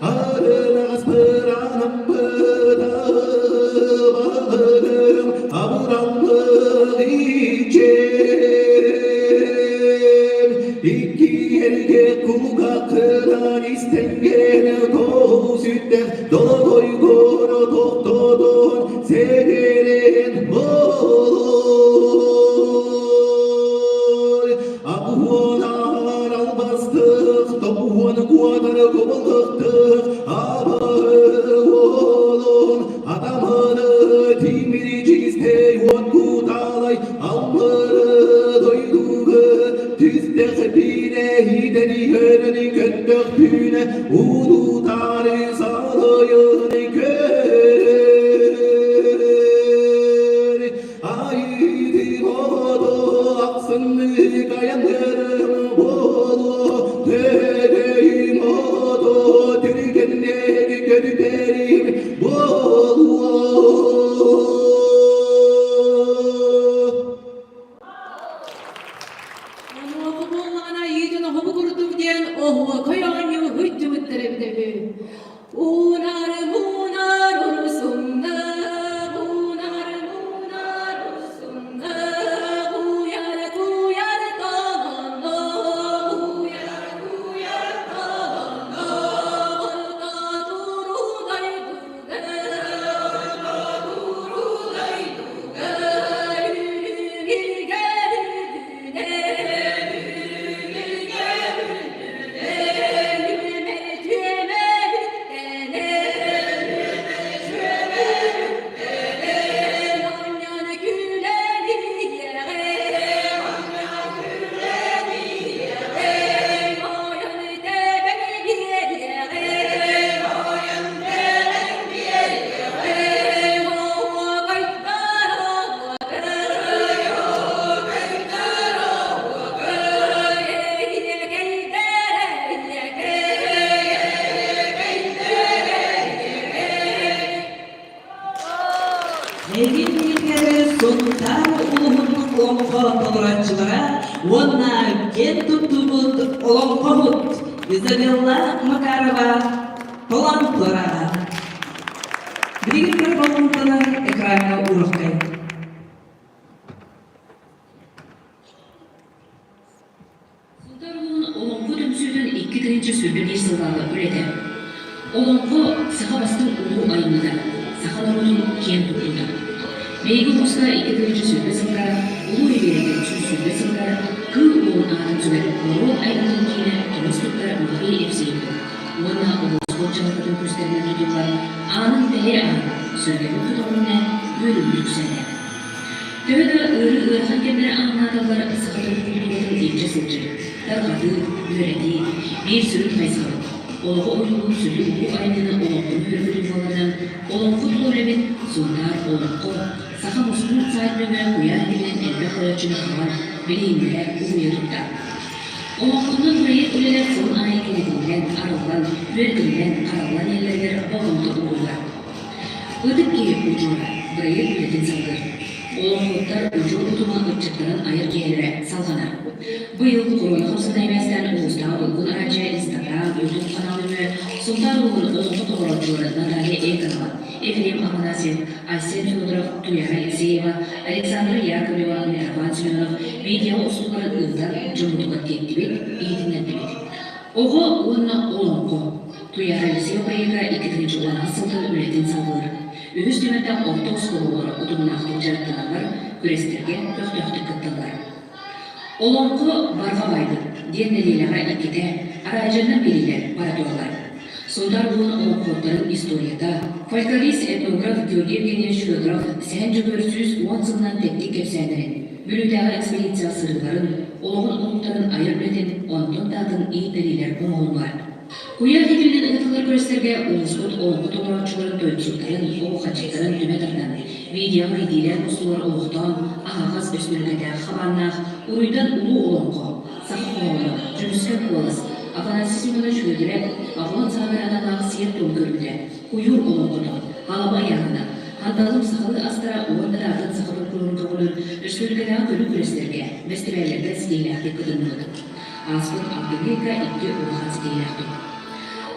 Speaker 9: арынаспыр анамбыт абаһыгым, абыраммыт иччим. Икки эргэ кулгаххынан истэҥҥин тоҕус үттээх долгуйгун тохтотон сэгэрин буолур. Абуонаар албастык, тоҕуон куотар кубулуктук, абаһы уолун атаманы тимири чигистей уот куталай аллары дойдуга түстэх бине хитэни хөрөни көттөх түүнэ улутары салайыны көр айды боло аксынны каянырым боло төдөйүм ото түргеннеги көрүтерим болуо.
Speaker 1: Онуоха буоллаҕына айыытын оһобу курдук диэн оһуокай оонньуу ыйдыбыттар эбитэ үһү. Уунары муунар урусунна, уунары муунар урусунна, куйары куйары толонно, куйары куйары толонно, орто турудай дуга, орто турудай дуга, үрүгүргэ үрдүнэ, үрүгүргэ үрдүнэ, үөмэ түөмэ үктэнэ, үөмэ түөмэ үктэнэ, оонньоон күлэн иһиэҕэ, оонньоон күлэн иһиэҕэ, ойон тэбэн биэриэҕэ, ойон тэбэн биэриэҕэ, оһуокайдар оһуокай, оһуокайдар оһуокай, эһиэкэйдэр эһиэкэй, эһиэкэйдэр эһиэкэй.
Speaker 8: Эһиги Сунтаар улууһун олоҥхо толорооччулара уонна киэн туттубут олоҥхоһут Изабелла Макарова толон туораҕа. Билигин көр болҕомтолор экраҥҥа уруоххай.
Speaker 10: Сунтаар улууһун Олоҥхо түмсүүтүн 2021 сыллааҕы үлэтэ. Олоҥхо саха бастыҥ улуу айымньыта, саха норуотун киэн туттуута. Биһиги улууска 2020 сылга Улуу Ибиэрийгэ 120 сылга Кыыл Уолун аатын сүгэр норуот айымньытын киинэ тумус туттар Матвей Евсеевич уонна улууспут дьаһалтатын күүстэринэн тутуллан аанын тэһэ аһан, сүргэбит көтөҕүлүнэ, үөрүүбүт үксээтэ. Төһө да ыарыы ыарахан кэмнэрэ ааҥнааталлар, саха төрүт култууратын илдьэ сылдьыы, тарҕатыы, үөрэтии биир сүрүн хайысхабыт. Олоҕу ойуулуур сүдү улуу айымньыны олоҥхону үөрэтии буоларынан, олоҥхо тула үлэбит Сунтаар олоҥхо, саха мускуур саайт нөҥүө куйаар ситиминэн элбэх көрөөччүнү хабан, билиһиннэрэ, уһуйа турда. Олоҥхонон бырайыак үлэлэр сылын аайы кэҥэтиллэн, арыллан, үөрэтиллэн, хараллан иһэллэригэр болҕомто ууруллар. Ытык киһи удьуора бырайыак үлэтин салгыыр. Олоҥхоттор удьуор утума ыччаттарын айар киэһэлэрэ салҕанар. Быйыл хоруона хамсата эмээстээн улуустааҕы Долгун араадьыйа Инстаграм, Ютуб канал нөҥүө Сунтаар улууһун олоҥхо толорооччулара Наталья Эконова, Ефрем Афанасьев, Айсен Федоров, Туяра Алексеева, Александра Яковлева, Митрофан Семенов видео устууларын ыытан дьоммутугар тиэртибит, иһитиннэрдибит. Оҕо уонна олоҥхо Туйаара Алексеева бырайыага 2010 сылтан үлэтин салгыыр. Үһүс түмэлтээх орто оскуолалара утумнаахтык дьарыктаналлар, күрэстэргэ көхтөөхтүк кытталлар. Олоҥхо барҕа баайбыт диэн нэдиэлэҕэ иккитэ араадьыйанан биэриилэр бара тураллар. Сунтаар улууһун олоҥхоһуттарын историята, фольклорист, этнограф Георгий Евгеньевич Федоров Сэһэн Дьөгүөр 110 сылынан тэттик кэпсээннэрин, Бүлүүтээҕи экспедиция сырыыларын, олоҕун омуктарын айар үлэтин, онтон да атын иһиттэриилэр оҥоһуллар. Куйаар ситиминэн ыытыллар күрэстэргэ улууспут олоҥхо толорооччуларын тойуксуттарын, оһуохайдьыттарын түмэ тардан, видеоҕа иитиилээх устуулар олохтоон, аһаҕас өстүрүкэтээх хабааннаах Уруйдан улуу олоҥхо, саха хоһооно, Дьүрүскэн куолас, Афанасий Семенович Федоров Аҕалан саҕалар аналлаах сиэр-туом көрүүтэ, Куйуур олоҥхото, Халаба ыйааһына, Хандалым сахалыы астара уонна да атын саха фольклорун көҕүлүүр өрөспүүбүлүкэтээҕи көрүү күрэстэргэ, бэстибээллэргэ ситиһиилээхтик кытынныбыт. Ааспыт алтынньы ыйга икки улахан ситиһиилээхпит.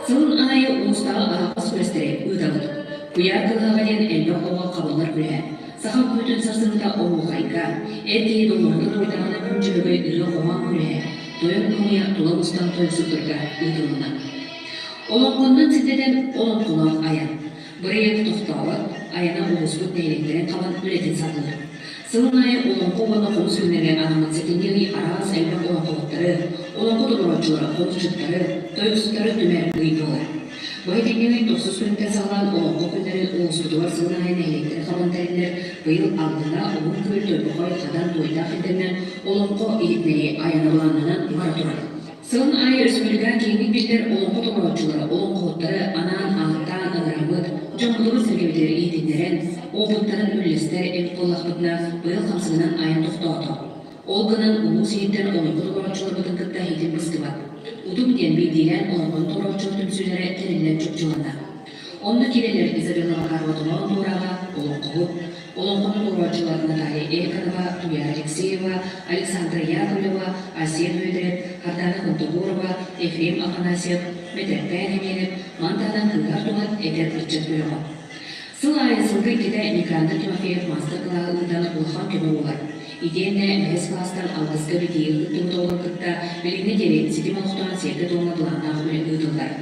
Speaker 10: Сылын аайы улуустааҕы аһаҕас күрэстэри ыытабыт. Куйаар кылыһаҕа диэн элбэх оҕо хабыллар күрэһэ. Саха күүтүн сарсыҥҥыта оһуохайга, эр киһи долгуйа туойдаҕына күн дьөһөгөй ырыа-хоһоон күрэһэ, тойон хомуйа тула мустан тойуксуттарга ыытылынна. Олоҥхоннон сирдэтэн олоҥхолоох айан. Бырайыак тохтообот, айана улууспут нэһилиэктэрин хабан үлэтин салгыыр. Сылын аайы олоҥхо уонна хомус күннэригэр анаммыт сэтинньи ый араас элбэх олоҥхоһуттары, олоҥхо толорооччулары, хомусчуттары, тойуксуттары түмэр ый буолар. Бу сэтинньи ый тохсус күнүттэн саҕалаан олоҥхо күннэрин улууспутугар сылын аайы нэһилиэктэри хабан тэриллэр быйыл Алгына, Уһун Күөл, Тойбохой, Хадан, Туойдаах ирдэннэ олоҥхо иһитиннэрии айана былааннанан бара турар. Сылын аайы өрөспүүбүлүкэҕэ киэҥник биллэр олоҥхо толорооччулара, олоҥхоһуттары анаан ааттаан ыҥыраммыт, дьоммутугар-сэргэбитигэр иһитиннэрэн, уопуттарын үллэстэр эбит буоллахпытына, быйыл хамсыгынан айан тохтоото. Ол гынан улуус иһиттэн олоҥхо толорооччуларбытын кытта иһитин быстыбат. Утум диэн биирдиилээн олоҥхону толорооччулар түмсүүлэрэ тэриллэн чопчуланна. Онно киирэллэр Изабелла Макарова-Толоон Туораҕа, олоҥхоһут, Олоҥхону туруорааччылар Наталья Эконова, Туяра Алексеева, Александра Яковлева, Айсен Бүөтүрэп, Хардана Контогорова, Ефрем Афанасьев, Мэтэрпээн Эмиэнэп, мантаһынан кыыһар туһат эдэр ыччат бөлөҕө. Сыл аайы сылга иккитэ Никандр Тимофеев маастар-кылааһы ыытан улахан көмө буолар. Итиэннэ бэһис кылаастан алгыска битиигэ кыттыбыт оҕолор кытта билиҥҥэ диэри ситим олохтоон сиэргэ-туомҥа былааннаах үлэ ыытыллар.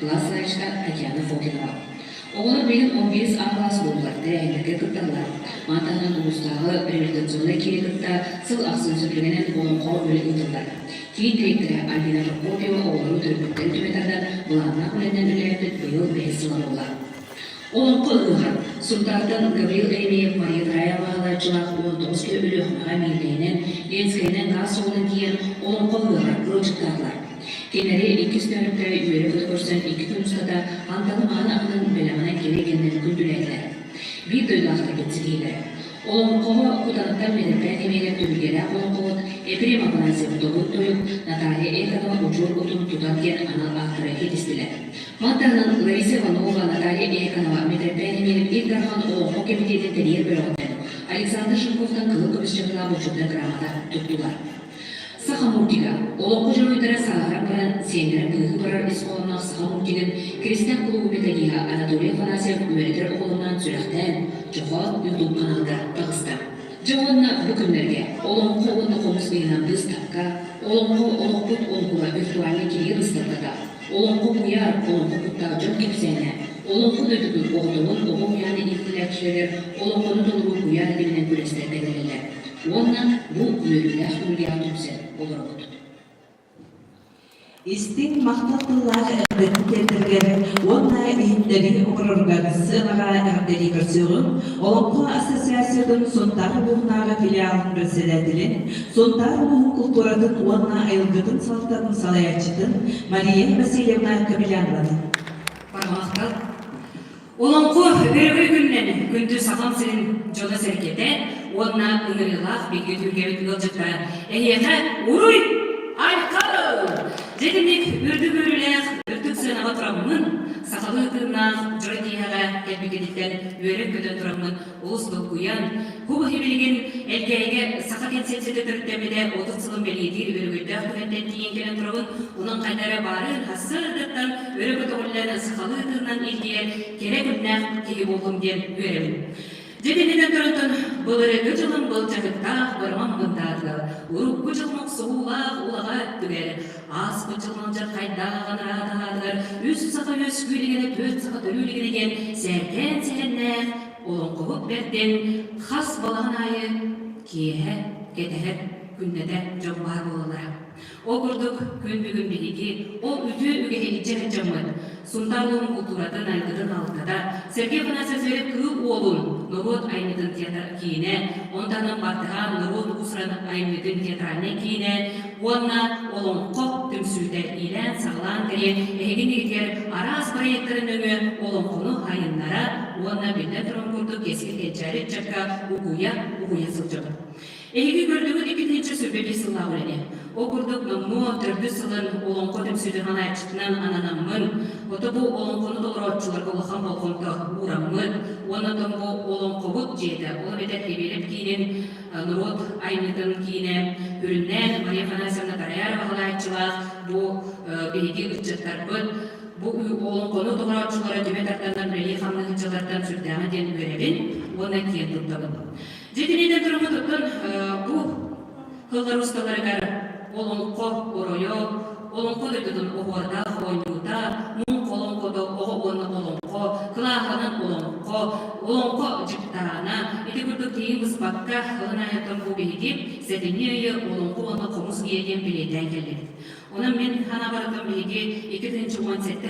Speaker 10: Кылаас салайааччыта Татьяна Фокинова. Оҕолор билигин 15 А кылаас буоллулар, тэрээһиннэргэ кытталлар. Маны таһынан улуустааҕы реабилитационнай киини кытта сыл ахсын сөбүлэҥинэн олоҥхо үлэ ыытыллар. Киин дириэктэрэ Альбина Прокопьева оҕолору төрөппүттэрин түмэ тардан былааннаах үлэнэн үлэлээбит быйыл бэһис сыла буолла. Олоҥхо ыһыаҕар Сунтаартан Гаврил Еремеев Мария Тараева баһылааччылаах 19 киһи Өлүөхүмэҕэ Миирнэйинэн, Ленскэйинэн гаас суолунан тиийэн олоҥхо ыһыаҕар ыалдьыттаатылар. Кинилэри иккис түһүлгэ үөрэ-көтө көрсөн икки күн устата Анталы мааны аһынан бэлэҕинэн кэлэ-кэлинэн күндүлээтилэр. Биир дойдулаахтарбыт ситиһиилэрэ. Олоҥхоҕо Кутанаттан Мэлэрбээн Эмиэлэп түһүлгэлээх олоҥхоһут Ефрем Афанасьев Добун тойук, Наталья Эконова Удьуор утум тутар диэн анал ааттары иһитистилэр. Маны таһынан Лариса Иванова, Наталья Эконова, Мэтэрбээн Эмиэлэп Ил Дархан Олоҥхо кэмитиэтин тэрийэр бөлөҕүттэн Александр Жирковтан кыһыл көмүс чаһылаах бочуотунай грамота туттулар. Саха мультига олоҥхо дьоруойдара сааһыран баран сиэннэрэ быыһыы барар ис хоһоонноох саха мультигын Киристээх кулуубу методиһа Анатолий Афанасьев үөрэтэр оҕолорунаан сүрэхтээн, Чохоон ютуб ханаалыгар таҕыста. Дьэ уонна бу күннэргэ Олоҥхо уонна хомус ыйынан быыстапка, Олоҥхо олохпут оҥкула виртуальнай кинигэ быыстапката, Олоҥхо куйаар, олоҥхо куттаах дьон кэпсээнэ, Олоҥхо дойдутун оҕотоҕун оҕо уһуйаана иитиллээччилэригэр олоҥхону толоруу куйаар ситиминэн күрэстэр тэриллэллэр. Уонна бу үөрүүлээх түһүлгэҕэ түмсэн олоробут.
Speaker 11: Истиҥ махтал тыллаах эҕэрдэтин тиэрдэргэр уонна иһитиннэрии оҥороругар сыанаҕа эҕэрдэлии көрсүөҕүҥ Олоҥхо ассоциациятын Сунтаар улууһунааҕы филиалын председателин, Сунтаар улууһун култууратын уонна айылгытын салалтатын салайааччытын Мария Васильевна Кобелянованы.
Speaker 12: Барҕа Олоҥхо өрөгөй күнүнэн күндү Сахам сирин дьоно-сэргэтэ уонна ыҥырыылаах биһиги түһүлгэбит ыалдьыттара эһиэхэ уруй айхал! Дьэ итинник үрдүк үөрүүлээх үрдүк сыанаҕа тураммын, сахалыы тыыннаах дьоро киэһэҕэ кэлбиккититтэн үөрэн-көтөн тураммын олус долгуйан, бу билигин Элгээйигэ саха кэнсиэпсийэтэ төрүттэммитэ 30 сылын бэлиэтиир өрөгөйдөөх түгэнтэн тиийэн кэлэн турабын. Онон хайда эрэ баарын сарсыардаттан өрө көтөҕүллэн сахалыы тыынынан илгийэр кэрэ күннээх киһи буоллум диэн үөрэбин. Дьэ итиннинэн турантан былырыҥҥы дьылым былдьаһыктаах бырмам бындаатыгар урукку дьыл мохсуһуулаах улаҕа өттүгэр ааспыт дьыл малдьархайдааҕын араатаһаатыгар үс саха үөскүүлигинэ түөрт саха төрүүлигинэ диэн сээркээн сэһэннээх Олоҥхоһут бэрдин хас балаҕан аайы киэһэ кэтэһэр күннэтэ дьон баар буолаллара. Ол курдук күн бүгүн биһиги ол үтүө үгэһи илдьэ сылдьаммыт Сунтаар улууһун култууратын айгытын алтата Сергей Афанасьев Зверев Кыыл Уолун. норуот айымньытын театр киинэ, онтон Бартыһаан норуот уус-уран айымньытын театральнай киинэ уонна Олоҥхо түмсүүтэ иилээн-саҕалаан кэлиэн эһиги иннигитигэр араас проектары нөҥүө олоҥхону айыннара уонна биллэн туран курдук кэскил кэнчээри ыччакка угуйа угуйа сылдьабыт. Эһиги көрдүгүт 2021 сыллаах үлэни. Ол курдук номнуо төрдүс сылын Олоҥхо түмсүүтүн ханааччытынан ананаммын, ото бу олоҥхону толорооччуларга улахан болҕомто уураммыт уонна оттон бу олоҥхобут дьиэтэ, ол эбэтэр Кэбиэлэп киинин норуот айымньытын киинэ үрүннээн Мария Афанасьевна Тараярова салайааччылаах бу биһиги ыччаттарбыт бу олоҥхону толорооччулара түмэ тарданнар үлэлии хамнаһыччылартан сүрдээҕин диэн үөрэбин уонна киэн туттабын. Дьэ итиннэ туруммут оттон бу кыллар усталарыгар олоҥхо оройо, олоҥхо дойдутун оһуордаах оонньуута, муҥха олоҥхото, оҕо уонна олоҥхо, кылааһынан олоҥхо, олоҥхо дьыктаана, ити курдук тиийин быспакка ылын айаттан бу биһиги сэтинньи ыйы олоҥхо уонна хомус ийэ диэн бэлиэтээн кэллибит. Онон мин санаабарытым биһиги 2017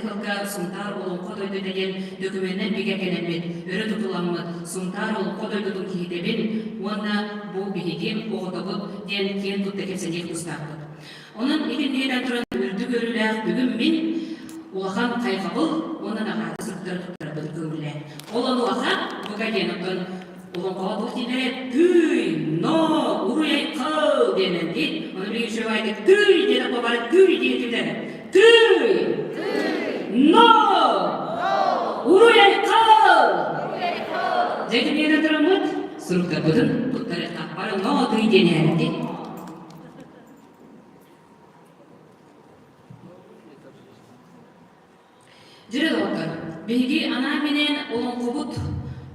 Speaker 12: сылга Сунтаар Олоҥхо дойдута диэн дөкүмүөннэн бигэргэнэммит, өрө тутуламмыт Сунтаар Олоҥхо дойдутун киһитэбин уонна бу биһиги оҕотобут диэн киэн тутта кэпсэниэх тустаахпыт. Онон итинниэтэн туран үрдүк үөрүүлээх бүгүн мин улахан хайҕабыл уонна наҕараада суруктары туттарбын көҥүллээн. Ол онуоха бука диэн оттон Олоҥхоҕо туох дииллэрэ тыый, но, уруй-айхал диэннэн дии. Ону билигин үчүгэйдик тыый диэн бары тыый диэтилэр. Тыый! Но! Уруй-айхал! Дьэ итинниэнэ тураммыт суруктарбытын туттарыахха. Бары но тыый диэн иһэрдик. Дьире доҕоттор, биһиги анаан-минээн олоҥхобут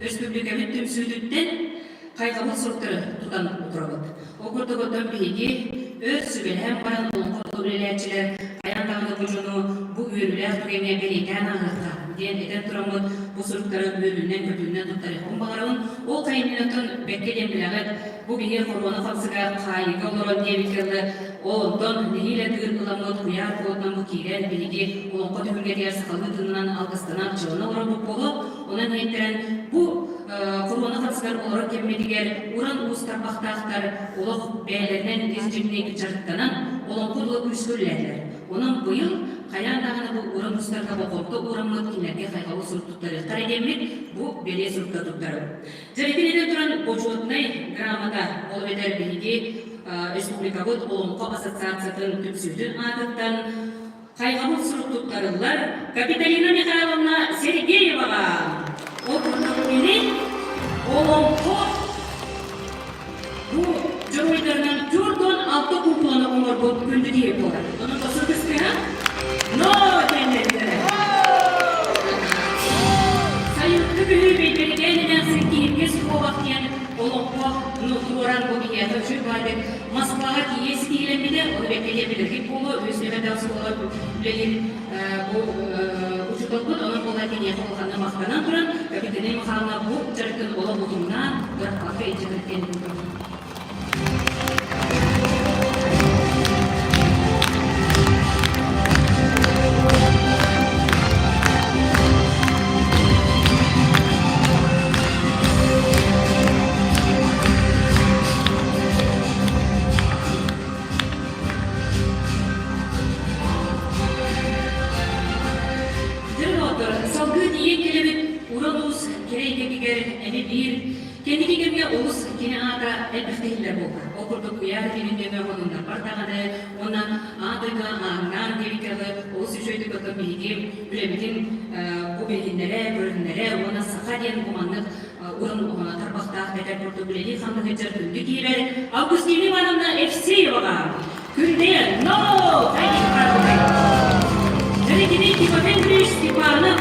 Speaker 12: өрөспүүбүлүкэбит түмсүүтүттэн хайҕабыл суруктары тутан турабыт. Ол курдук оттон биһиги өр сүбэлэһэн баран олоҥхо үлэлээччилэр хайаан даҕаны бу дьону бу үөрүүлээх түгэҥҥэ бэлиэтээн ааһыахха диэн этэн тураммыт бу суруктары үөрүүнэн-көтүүнэн туттарыахпын баҕарабын. Ол хайымньытын бэккэ диэн билэҕит, Бу биһиги хоруона хамсыга хаайыыга олорон диэбиккэ дылы, ол онтон нэһиилэ тыын ыламмыт куйаар куотунан бу киирэн биһиги олоҥхо түһүлгэтигэр сахалыы тыынынан алгыстанан дьылына олорбут буолуо. Онон иһиттэрэн бу хоруона хамсыгар олорор кэммитигэр уран уус тарбахтаахтар олох бэйэлэринэн ис дьиҥник дьарыктанан олоҥхо тула күүскэ үлэлээтилэр. Онон быйыл хайаан даҕаны бу уран уустарга болҕомто уураммыт кинилэргэ хайҕабыл сурук туттарыахтара диэммит бу бэлиэ сурукта туттарым. Дьэ, туран Бочуотунай грамота, ол эбэтэр биһиги республикабыт Олоҥхо ассоциациятын түмсүүтүн аатыттан хайҕабыл сурук туттарыллар Капиталина Михайловна Сергееваҕа. Ол курдук кини Олоҥхо бу дьоруойдарынан 46 куукуланы оҥорбут күндү киһи буолар. Онон басыргыстыһа но диэннэрдэрэ. Сайылыкка күһүү бэйбэрикээн эмээхсин киһиргэс куобах диэн олоҥхо туруоран бу киһиэхэ үчүгэй баайдык Москваҕа тиийэ ситиһилэммитэ, ону бэккэ диэн билэргит буолуо, үс нөмэрдээх оскуолаҕа үлэлиир бу учууталбыт, онон буолла киниэхэ улаханнык махтанан туран, Капиталина Михайловна бу дьарыктын олох утумнаан, бырахпакка илдьэ кэлэн Дьэ, салгыы тиийэн кэлэбит Уран Уус кэрэ эйгэтигэр эми биир кэнники кэмҥэ олус кини аата элбэхтэ иһиллэр буолла. Ол курдук куйаар кэлин нөҥүө хонуннарбар даҕаны уонна аан дойду ааҥнаан диэбиккэ олус үчүгэйдик оттон биһиги үлэбитин бу билиһиннэрэ, көрүһүннэрэ уонна саха диэн бу маннык уран тарбахтаах дэтэр курдук үлэлии хамныы сылдьар күндү киирэр Августина Ивановна Евсееваҕа Күндэ но Дьэ Тимофей Андреевич Степанов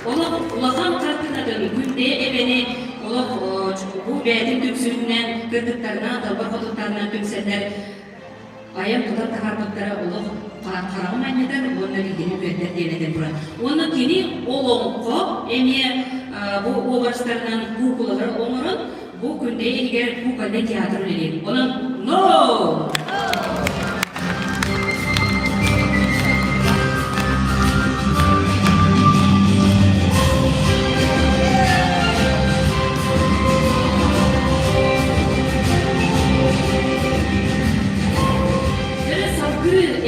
Speaker 12: олох улахан хартыынатын Күндэ эбэни олох бу бэйэтин түмсүүтүнэн кыргыттарынан далбар хотуттарынан түмсэннэр айан тутан таһаарбыттара олох хараҕын анньытар уонна биһигини үөрдэр диэн этэн турар. Уонна кини олоҥхо эмиэ бу уобарастарынан куукулалары оҥорон бу Күндэйэ иһигэр кукольнай театр үлэлиир. Онон но!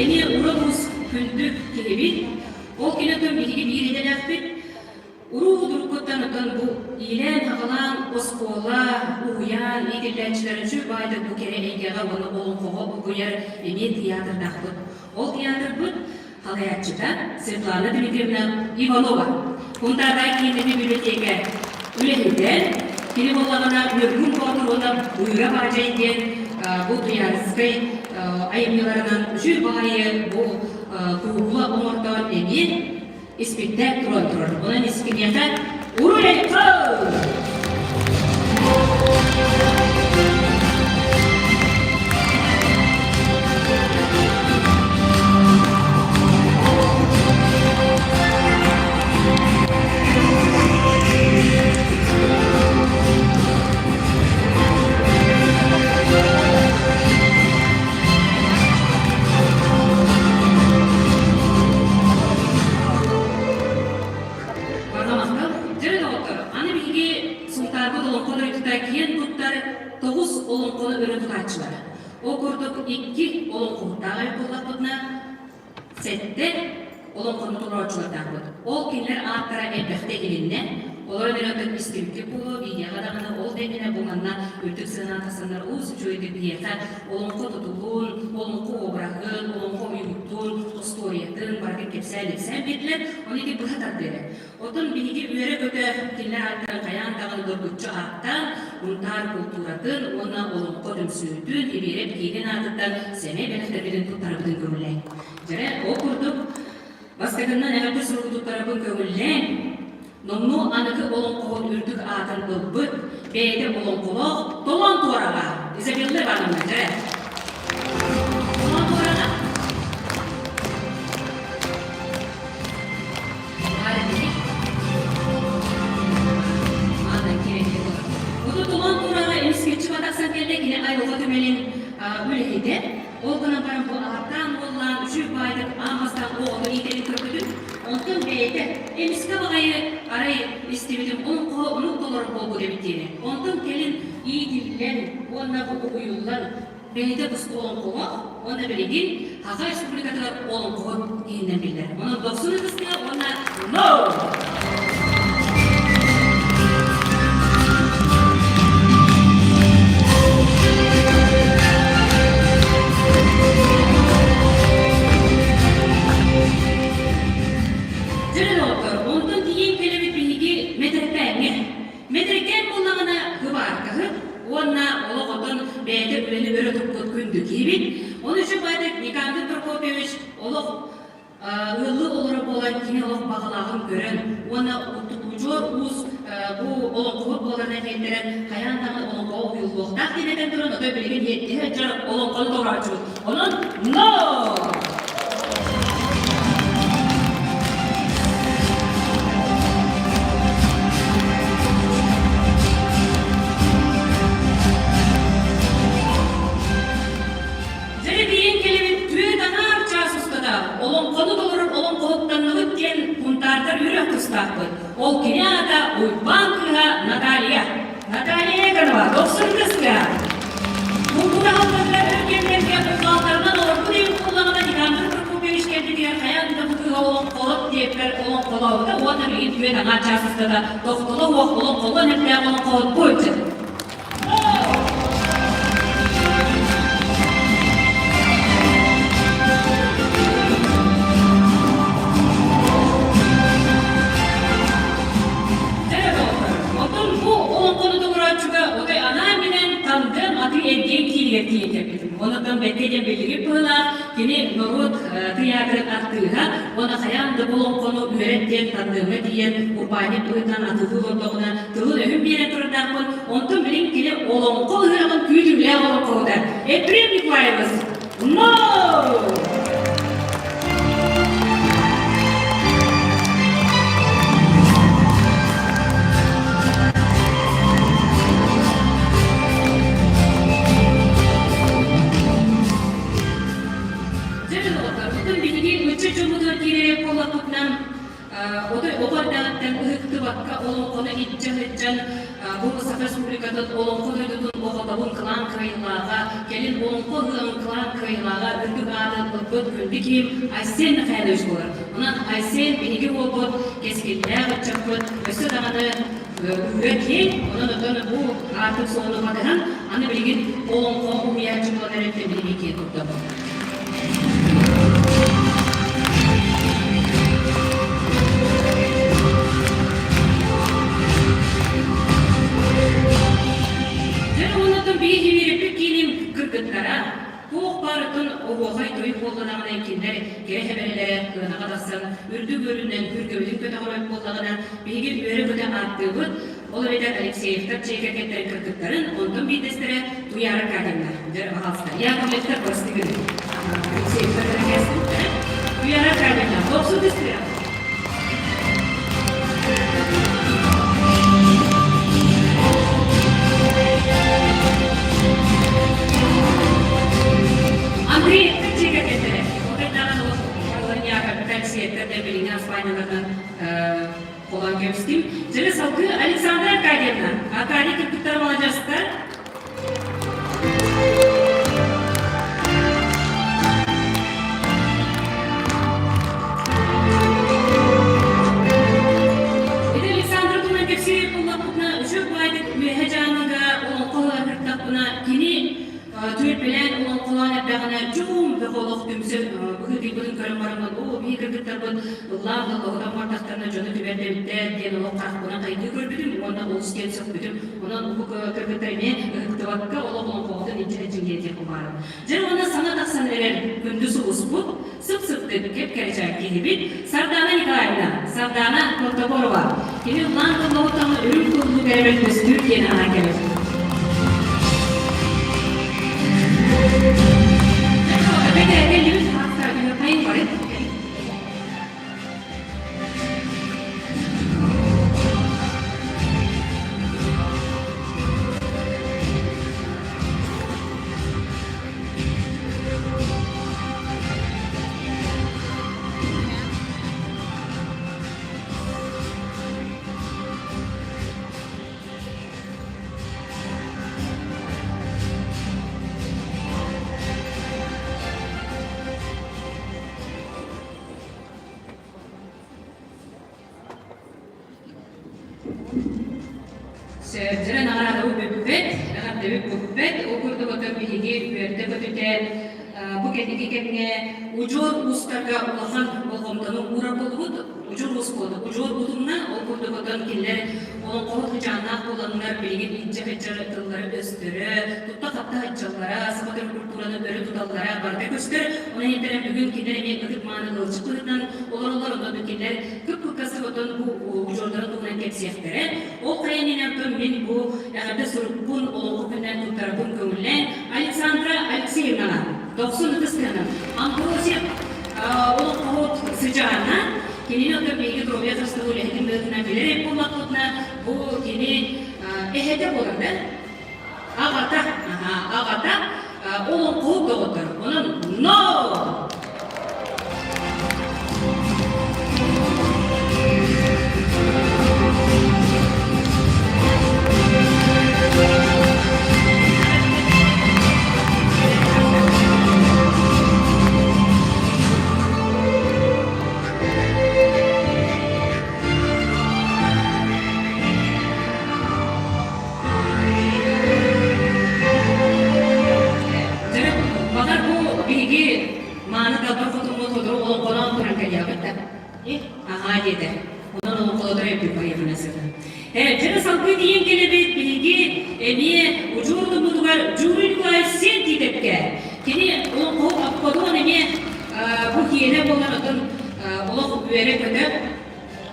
Speaker 12: Эмиэ уран уус күндү киһибит. Ол кинотун биһиги биир идэлээхпит. Уруу уруккуттан отон бу иилээн-аҕалаан оскуола, уһуйаан иитиллээччилэрин сүр баайдык бу кэрэ эйгэҕэ уонна олоҥхоҕо угуйар эмиэ театрдаахпыт. Ол театрбыт салайааччыта Светлана Дмитриевна Иванова. Кунтаардаах кииннэри библиотека үлэһитэ, кини буоллаҕына Ньургун Боотур уонна Быыра Баадьай диэн бу Туйаарыскай айымньыларынан үчүгэй баҕайы бу куукула оҥортоон эмиэ испиктээк туран турар. Онон искиниэхэ Уруй-айхал! Барҕа Дьэ, доҕоттор, аны биһиги Сунтаарбыт олоҥхо дойдута киэн туттар тоҕус олоҥхону өрө тутааччылара. Ол курдук икки олоҥхоһуттаах эбит буоллахпытына, сэттэ олоҥхону толорооччулардаахпыт. Ол кинилэр ааттара элбэхтэ илиннэ. Олорон эрэ отон истибиккит буолуо, видеоҕа даҕаны ол да иннинэ бу манна үрдүк сыанаҕа тахсаннар олус үчүгэйдик биһиэхэ олоҥхо тутулун, олоҥхо уобараһын, олоҥхо уйгутун, остуоруйатын барытын кэпсээн-ипсээн биэрдилэр. Ону ити быһа тардыа. Оттон биһиги үөрэ-көтө кинилэр ааттарын хайаан даҕаны доргуччу ааттаан, Унтаар култууратын уонна олоҥхо түмсүүтүн Ибиэрэп киинин аатыттан сэмэй бэлэхтэрбитин туттарабытын көҥүллээҥ. Дьэрэ, ол курдук, бастакыннан эҕэрдэ суругу туттарабын көҥүллээҥ. Номнуо аныгы олоҥхоһут үрдүк аатын ылбыт, бэйэтэ олоҥхолоох Толоон Туораҕа Изабелла Ивановна, дьэрэ. Толоон Туораҕа. Утутулан тураҕа эмискэччи батахсан кэллэ кини айылҕа түмэлин үлэһитэ. Ол гынан баран бу ааттаан уоллаан үчүгэй баайдык аан бастаан оҕону иитэрин көрбүтүм. Онтон бэйэтэ эмискэ баҕайы арай истибитим олоҥхоһо онук толору буолбут эбит диэни. Онтон кэлин иитиллэн уонна бу уһуйуллан Бэйэтэ туспа олоҥхолоох уонна билигин Саха Республикатыгар олоҥхоһут иһинэн биллэр. Онон дохсун ытыска уонна No! Дьэ, доҕоттор, онтон тиийэн кэлэбит биһиги Мэтэрпээҥҥэ. Мэтэрикээн буоллаҕына кыбааркаһыт уонна олох отон бэйэтэ үлэни өрө туппут күндү киһибит. Ону үчүгэй Никандр Прокопьевич олох ыаллыы олоро буолан кини олох баҕалааҕын көрөн уонна удьуор уус бу олоҥхоһут буоларынан тиэрдэрэн хайаан даҕаны олоҥхоҕо уһуйуллуохтаах диэн этэн туран отой билигин иэттиһэ дьон олоҥхону толорооччубут. Онон но! Дьэрэ тиийэн кэлэбит түөрт аҥаар чаас устата олоҥхону толорор олоҥхоһуттанныбыт диэн хунтаардар үөрэх тустаахпыт. Ол кини аата Уйбаан кыыһа Наталья. Наталья Егорова, дохсун кыска! Култуура өр кэмнэргэ бухгалтарынан олорбут эбит буоллаҕына, Никандр Прокопьевич кэлбитигэр хайаан да бу кыыһа олоҥхолот диэппэр олоҥхолообута уонна билигин түөрт аҥаар чаас устата тохтоло суох олоҥхолуон эмтээх олоҥхоһут бу ыччат. Оттон бу олоҥхону толорооччуга отой анаан-минээн Тандем атыы-эргиэн киинигэр тиийэн кэлбитим. Онон бэккэ диэн биллигит быһыылаах, кини норуот тыйаатырын артыыһа уонна хайаан да бу олоҥхону үөрэт диэн Тандемҥа тиийэн урбаанньыт быһыытынан атыылыы олордоҕуна тылын-өһүн биэрэн турардаахпын. Онтон билин кини олоҥхо ыһыаҕын күүтүүлээх олоҥхоһута Епрем Николаевич Но! Дьэ, доҕоттор, оттон биһиги ыччат дьоммутугар киирэрэ буоллахпытынан, отой оҕо эрдэҕиттэн ыһыктыбакка олоҥхону илдьэ сылдьан бу Саха Республикатын олоҥхо дойдутун оҕотобун кылаан кыайыылааҕа, кэлин олоҥхо ыһыаҕын кылаан кыайыылааҕа үрдүк аатын ылбыт. ыҥырбыт күндү киһим Айсен Михайлович буолар. Онон Айсен биһиги уолбут, кэскиллээх ыччаппыт, өссө даҕаны үөрэ киэҥ, онон оттон бу аартык суолу батыһан, аны билигин олоҥхо уһуйааччы буолан эрэттэн биһиги киэн туттабыт. Дьэ, онон биһиги үөрэппит кииним кыргыттара, туох барытын оһуохай тойук буоллаҕына кинилэр кэрэ хэбэрэлэрэ кыанаҕа тахсан үрдүк үөрүүнэн үргэбитин көтөҕөрөт буоллаҕына биһиги үөрэ-көтө ааттыыбыт. Ол эбэтэр Алексеевтар дьиэ кэргэттэрин кыргыттарын, онтон биирдэстэрэ Туйаара Аркадьевна. Дьэ, пожалуйста. Яковлевтар просты гыны. Алексеевтар кэргэстэрэ. Туйаара Аркадьевна, дохсун түстүрэ. Андреевтар дьиэ кэргэттэрэ. Ол кэннэҕин олох Алексеевтар да билиҥҥи аспаанньаларынан Холон кэбистим. Дьэ, салгыы Александра Аркадьевна. Аркадий кыргыттар маладьыастар. Ити Александра туһунан кэпсиир буоллахпытына, үчүгэй баайдык үөһэ дьааҥыга олоҥхо ыһыктахпына, кини Түөлбэлээн олоҥхолоон эрдэҕинэ дьуум бөҕө олох түмсэ быһыытыйбытын көрөн бараммын, оо, биһи кыргыттарбыт ыллаан да лоһутан бардахтарына дьону түбэрдэбиттэр диэн олох харахпынан хайгыы көрбүтүм уонна олус диэн сөхпүтүм. Онон бу кыргыттар эмиэ ыһыктыбакка олох олоҥхоҕутун илдьэ сылдьыҥ диэн баарым. Дьэ уонна саҥа тахсан эрэр күндү сулуспут, сып-сыптык кэп-кэрэчээн киһибит Сардаана Николаевна, Сардаана Протопорова. Кини ыллаан тыллабыттан үрүҥ тыллуу кэрэмэл көстүүр диэн анаан кэлэр. Сэрдэрэ наҕараадабыт бүппэт, эҕэрдэбит бүппэт. Ол курдук отон биһиги үөрдэ-көтүтэ бу кэнники кэмҥэ удьуор уустарга улахан болҕомтону уурар буоллубут. Удьуор уус буолла. Удьуор утумна, ол курдук отон кинилэр олоҥхоһут хыдьааннаах буоланнар билигин илдьэ-кэдьэр тыллары өстөрө, тутта-хапта сылдьаллара, саха төрүт культураны өрө туталлара барыта көстөр. Онон иһиттэрэн бүгүн кинилэр эмиэ ытык-мааны ыалдьыт быһыытынан олороллор, онон кинилэр кып-кыккастык отон бу удьуордарын туһунан кэпсиэхтэрэ. Ол хайанынан отон мин бу эҕэрдэ сурукпун олоҥхо күнүнэн туттарбын көҥүллээн Александра Алексеевнаҕа дохсун ытыс тыаһынан Амбросьев олоҥхоһут сыдьаана кинини отон биһиги доруобуйа харыстабыл үлэһитин быһыытынан билэр эбит буоллахпытына бу кини эһэтэ буолар да Аҕата, аҕата олоҥхоһут доҕоттор. Онон но! Дьэ, баҕар бу биһиги мааны далбар хотуҥҥа сотору олоҥхолоон туран кэлиэхпит да. Аһаа диэтэ. Онон олоҥхолотор эбит Мария Э, дьэ салгыы тиийэн кэлэбит биһиги эмиэ удьуор утуммутугар Дьууруй Николаевич Сиэн Тиитэпкэ. Кини олоҥхоһут Аппадон эмиэ бу киэнэ буолан отон олох үөрэ-көтө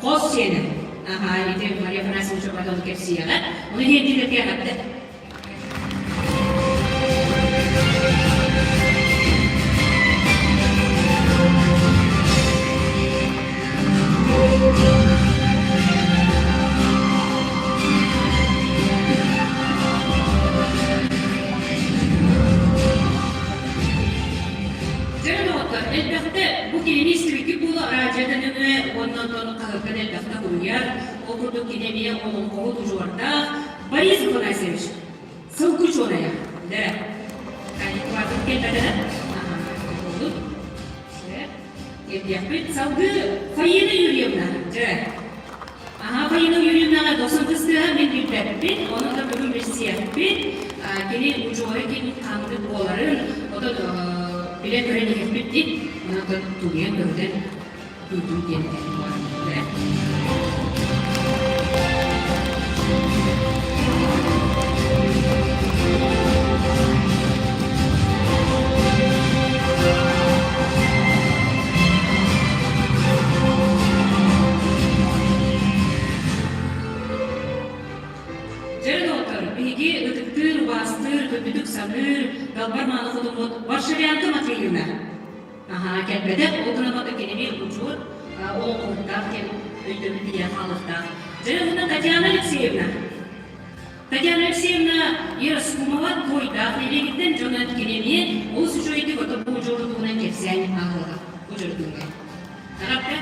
Speaker 12: Хос сиэнэ. Аһаа, ити Мария Афанасьевна Чобатова кэпсиэҕэ. Ону иһиэнтилэргэ эҕэрдэ. Дьэ, доҕоттор, элбэхтэ бу кинини истибиккит буолуо араадьыйата нөҥүө уонна онтон хаһыакка да элбэхтэ суруйар. Ол курдук кини эмиэ олоҥхоһут удьуордаах Борис Афанасьевич сылгы учуонайа. Да. Кэлбэтэ да? Буолбут. Тиэрдиэхпит. Салгыы Фаина Юрьевна, дьэ, Аһаа, Фаина Юрьевнаҕа дохсун кыстыаһа мин билбэппин, ону да бүгүн билсиэхпит. Кини удьуора кини ханнык буоларын, отон билэн-көрөн иһэхпит дии. Онон тулуйан көһүтэн күүтүҥ диэн этэр. Дьэ, доҕоттор, биһиги ытыктыыр, убаастыыр, күндүтүк саныыр, далбар мааны хотуммут Варшавянка Матвеевна. Аһаа, кэлбэтэх, ол гынан баран кинини учуот олоҥхоһуттаах диэн өйдөбүл тиийэн хаалыахтаах. Дьэ, уонна Татьяна Алексеевна. Татьяна Алексеевна Ероскумова туойдаах нэһилиэгиттэн дьоно кинини олус үчүгэйдик ото бу удьуору туһунан кэпсээн ааҕыаҕа. Удьуордууга. Эҕэрдэ!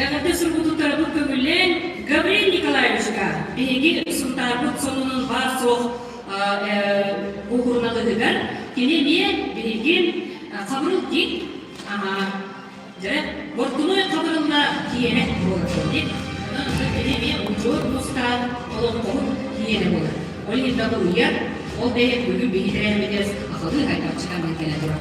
Speaker 12: Эҕэрдэ сургутуттарбыт көҥүллээн Гаврил Николаевичка биһиги Сунтаарбыт сонунун баар-суох куукуруналыһыгар кини эмиэ биһиги Хабырыл дик дьэ Бортунуой Хабырылла киэнэ буолар дик онон кини эмиэ учуот мустаан олоҥхоһут киэнэ буолар ол иһин дабылыйар ол да иһин бүгүн биһи тэрээһиммитигэр сахалыы хайдахчытан кэлэн турар.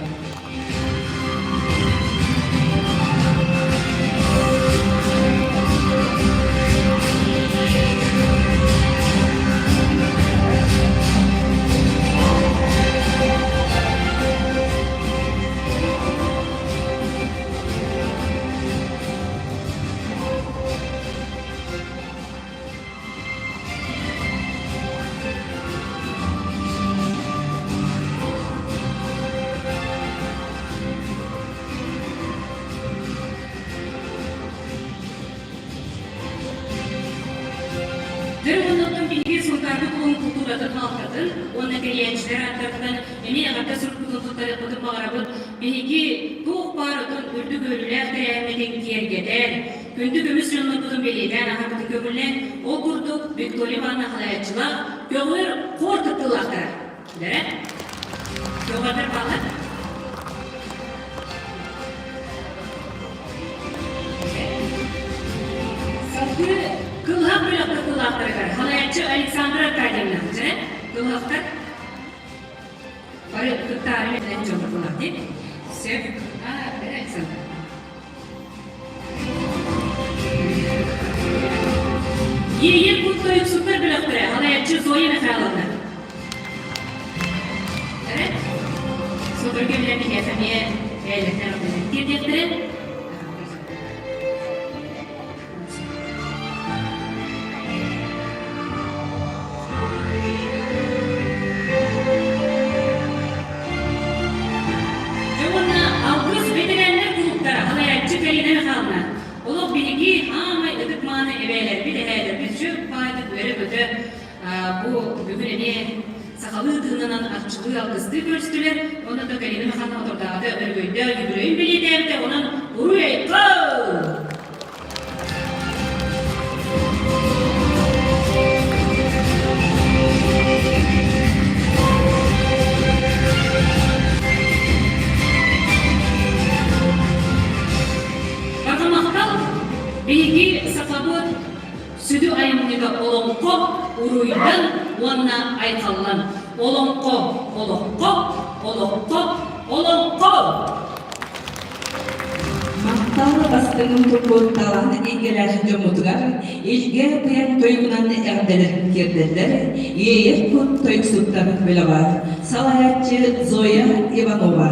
Speaker 12: Дьэ уонна биһиги Сунтаарбыт улууһун култууратын хаалтатын уонна тэрийээччилэр ааттарыттан эмиэ эҕэрдэ сурукпутун туттарыахпытын баҕарабыт. Биһиги туох баар отон үрдүк үөрүүлээх тэрээһиммитин киэргэтэн, Күндү көмүс дьоннорбутун бэлиэтээн аһарбытын көҥүллээн, ол курдук Виктория Ивановна халайааччылаах көҕүөр хор кыттыылаахтара. Дэрэ? Көҕүөрдэр бааллар? Салгыы Кылыһах бөлөх кыттыылаахтарыгар халайааччы Александра Аркадьевна. Дьэ, кылыһахтар бары кыттаары дьон дии. Сөп. А, Александр. Иэйэр кут тойуксуттар бөлөхтөрө салайааччы Зоя Михайловна. Evet. Сотору кэминэн биһиэхэ эмиэ бэйэлэринэн тиэрдиэхтэрэ. Дьэ уонна Алгыс бэтэрээннэр кулууптара салайааччы Карина Михайловна олох биһиги аамай ытык-мааны эбээлэрбит, эһээлэрбит сүр баайдык үөрэ-көтө бу бүгүн эмиэ сахалыы тыынынан арчылыы алгыстыы көрүстүлэр. Онно да Карина Михайловна отордоҕута өрөгөйдөөн үбүлүөйүн бэлиэтээбитэ. Онон уруй-айхал! Барҕа биһиги сахабыт сүдү айымньыга олоҥхо уруйдан уонна айхаллан. Олоҥхо олоххо, олоххо, олоҥхо!
Speaker 11: Махтал бастыҥын турбут талаан эйгэлээх дьоммутугар Илгэ Быйаҥ тойугунан эҕэрдэлэрин тиэрдэллэр Иэйэр кут тойуксуттар бөлөҕө, салайааччы Зоя Иванова.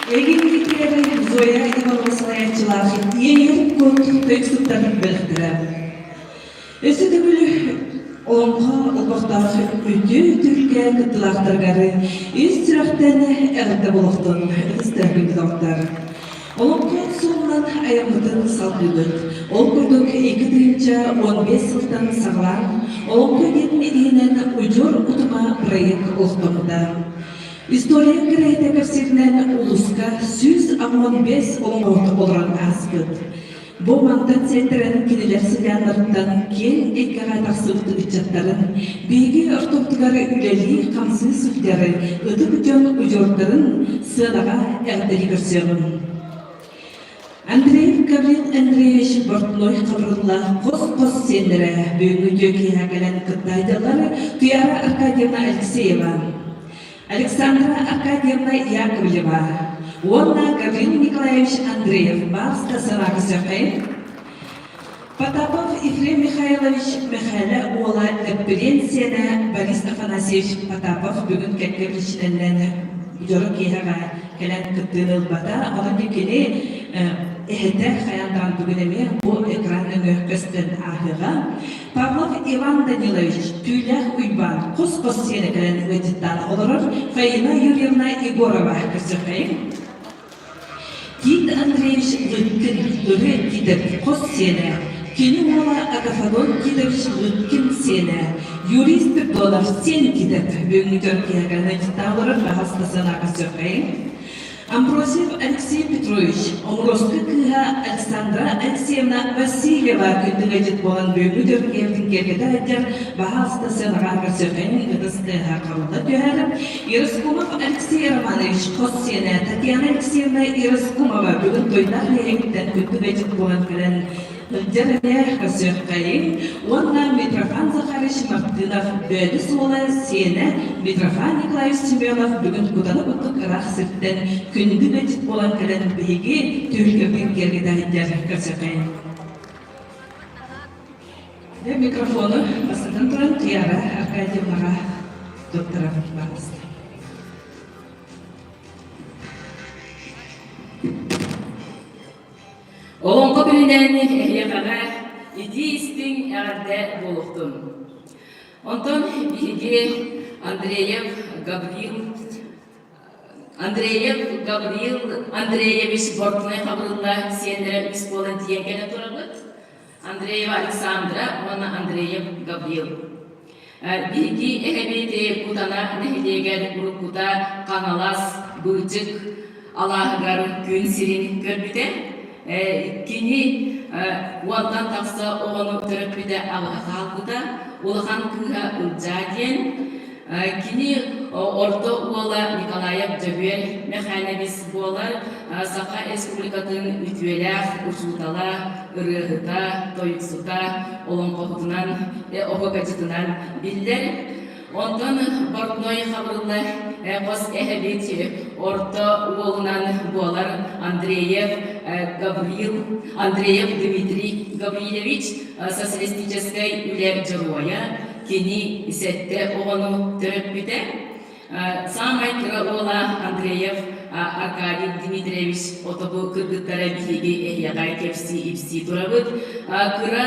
Speaker 11: Эгингитигэр Зоя Иванова салайааччылаах Иэйэр Кут тойуксуттар бөлөхтөрө. Өссө төгүл олоҥхо олбохтоох үтүө түһүлгэ кыттыылаахтарыгар ис сүрэхтэн эҕэрдэ буолуохтун ытыстар күндү Олоҥхо суолунан айаммытын салгыыбыт. Ол курдук 2015 сылтан саҕалаан Олоҥхо диэн иһинэн Удьуор утума проект олохтоммута. История кэрэһитэ кэпсииринэн улууска 185 олоҥхоһут олорон ааспыт. Бу мантан сиэттэрэн кинилэр сыдьааннарыттан киэҥ эйгэҕэ тахсыбыт ыччаттарын, биһиги ортобутугар үлэлии-хамсыы сылдьар ытык дьон удьуордарын сыанаҕа эҕэрдэлии көрсүөҕүм. Андреев Гаврил Андреевич Портной Хабырылла хос-хос сиэннэрэ бүгүҥҥү үтүө киэһэ кэлэн кытта сылдьаллар Туяра Аркадьевна Алексеева, Александра Аркадьевна Яковлева уонна Гаврил Николаевич Андреев Барска Саракысякай, Потапов Ефрем Михайлович Мэхээлэ уола Лэппириэн сиэнэ Борис Афанасьевич Потапов бүгүн кэккэ причинэннэн дьоро киэһэҕэ кэлэн кыттыыны ылбата. Онон кини эһэтэ хайаан даҕаны бүгүн эмиэ бу экран өҥө көстөн ааһыаҕа. Павлов Иван Данилович, Түүлээх Уйбаан хос-хос сиэнэ кэлэн ыалдьыттаан олорор Фаина Юрьевна Егорова көрсөххөйүҥ. Тит Андреевич Лыткин, Ырыа Титов хос сиэнэ, кини уола Агафадон Титович Лыткин сиэнэ, Юрий Спиридонов сиэн Титов бүгүҥҥү дьон киэһэ кэлэн ыалдьыттаан олорор баҕас да санаа көрсөххөйүҥ. Амбросьев Алексей Петрович, Оҥуруоска кыыһа Александра Алексеевна Васильева күндү ыалдьыт буолан бүгүҥҥү төрүккэбитин киэргэтэ сылдьар баһаалыста сыанаҕа көрсүөххэйин ытыс тыаһа харылла түһэр. Ероскумов Алексей Романович хос сиэнэ Татьяна Алексеевна Ероскумова бүгүн тойдоох нэһилиэгиттэн күндү ыалдьыт буолан кэлэн Сылдьар эмиэ көрсүөххэйиҥ уонна Митрофан Захарович Мартынов Бөөдүс уола сиэнэ Митрофан Николаевич Семенов бүгүн кутана курдук ыраах сиртэн күндү ыалдьыт буолан кэлэн биһиги түһүлгэбитин киэргэтэ сылдьар көрсүөххэйиҥ. Дьэ микрофону бастатан туран Туяра Аркадьевнаҕа туттарабын баҕаста.
Speaker 12: Олоҥхо күнүнэн эһиэхэҕэ итии-истиҥ эҕэрдэ буолуохтун. Онтон биһиги Андреев Гаврил Андреев Гаврил Андреевич Бортной Хабырылла сиэннэрэ үс буолан тиийэн кэлэ турабыт. Андреева Александра уонна Андреев Гаврил. Биһиги эһэбит Кутана нэһилиэгэр уруккута Хаҥалас, Быычык алааһыгар күн сирин көрбүтэ. Кини уонтан тахса оҕону төрөппүтэ аҕыһа хаалбыта, улахан кыыһа Ылдьаа диэн. Кини орто уола Николаев Дьөгүөр Мэхээлэбис буолар, Саха Республикатын үтүөлээх учуутала, ырыаһыта, тойуксута, олоҥхоһутунан, оһуокайдьытынан биллэр. Онтон Портной Хабырылла хос эһэбит орто уолунан буолар Андреев Гаврил, Андреев Дмитрий Гаврильевич социалистическай үлэ дьоруойа, кини сэттэ оҕону төрөппүтэ. Саамай кыра уола Андреев Аркадий Дмитриевич отобу кыргыттара биһиги эһиэхэ кэпсии-ипсии турабыт. Кыра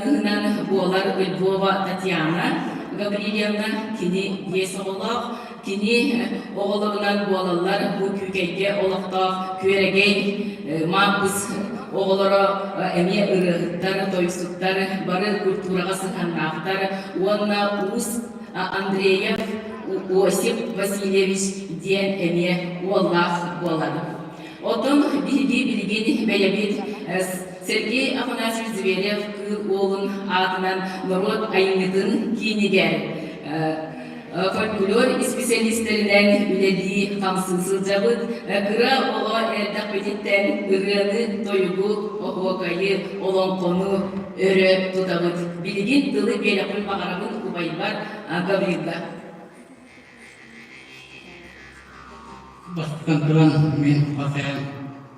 Speaker 12: кыыһынан буолар Львова Татьяна Гаврильевна, кини биэс оҕолоох, кини оҕолорунан буолаллар бу Күүкэйгэ олохтоох Күөрэгэй Мааппыс оҕолоро эмиэ ырыаһыттар, тойуксуттар, бары культураҕа сыһыаннаахтар уонна уус Андреев Осип Васильевич диэн эмиэ уоллаах буолар. Оттон биһиги билигин бэйэбит Сергей Афанасьевич Зверев Кыыл Уолун аатынан норуот айымньытын киинигэр фольклор исписэлиистэринэн үлэлии хамсыы сылдьабыт. Кыра оҕо эрдэхпититтэн ырыаны, тойугу, оһуокайы, олоҥхону өрө тутабыт. Билигин тылы биэрэхпин баҕарабын убайбар Гаврилга.
Speaker 2: Бастатан туран, мин хосээн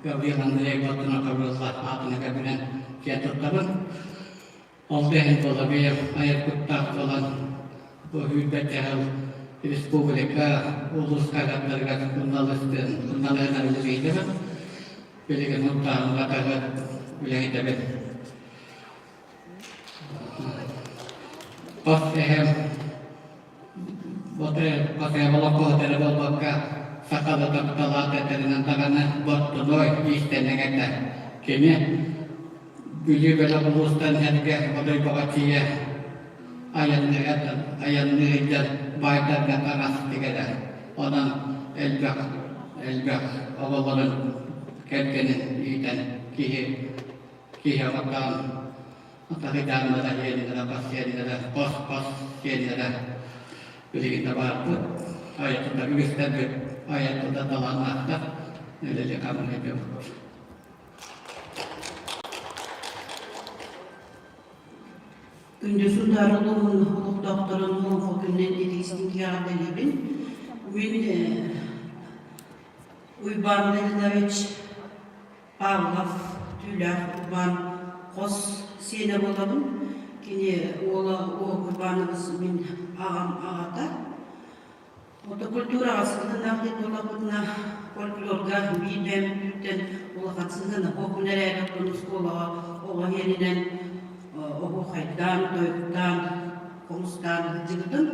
Speaker 2: Гаврил Андреев аттына Хабырылла аатына кэбинэн киэн туттабын. Ол да иһин Соловьев айар куттаах буолан, бу сүүрбэччэ сыл Республика улуус хаһыаттарыгар суруналыыстыын суруналыһынан үлэлиибин. Билигин Сунтаарга хаһыат үлэһитэбин. Хос эһэм Ботэм олоҥхоһут эрэ буолбакка, сахалыы тапталаах этэринэн даҕаны боттунуой иистэнньэҥ этэ. Кини Бүлүү бөлөх улуустан эргэ Бодойбоҕо тиийэ айанныыр айанныыр баайдарга таҥас тигэрэ. Онон элбэх элбэх оҕолорун кэргэнин иитэн киһи киһи оҕотоон атаҕыйдааннара сиэннэрэ, хос сиэннэрэ, хос-хос сиэннэрэ билигин да баарбыт. Айа-тута үгүстэрбит айа-тута талааннаахтар, үлэлии-хамныы дьоммут.
Speaker 6: Күндү Сунтаар улууһун олохтоохторун Олоҥхо күнүнэн итиистик эҕэрдэлиибин. Мин Уйбаан Данилович Павлов Түүлээх Уйбаан хос сиэнэ буолабын. Кини уола Уоһук Уйбаанабыс мин аҕам аҕата. Ото культураҕа сыһыаннаах диэн буоллахпытына, фольклорга биир бэйэм өттүттэн улахан сыһыана буолбун эрээри, оттон оскуолаҕа оҕо иһэринэн оһуохайдаан, тойуктаан, хомустаан сылдьыбытым.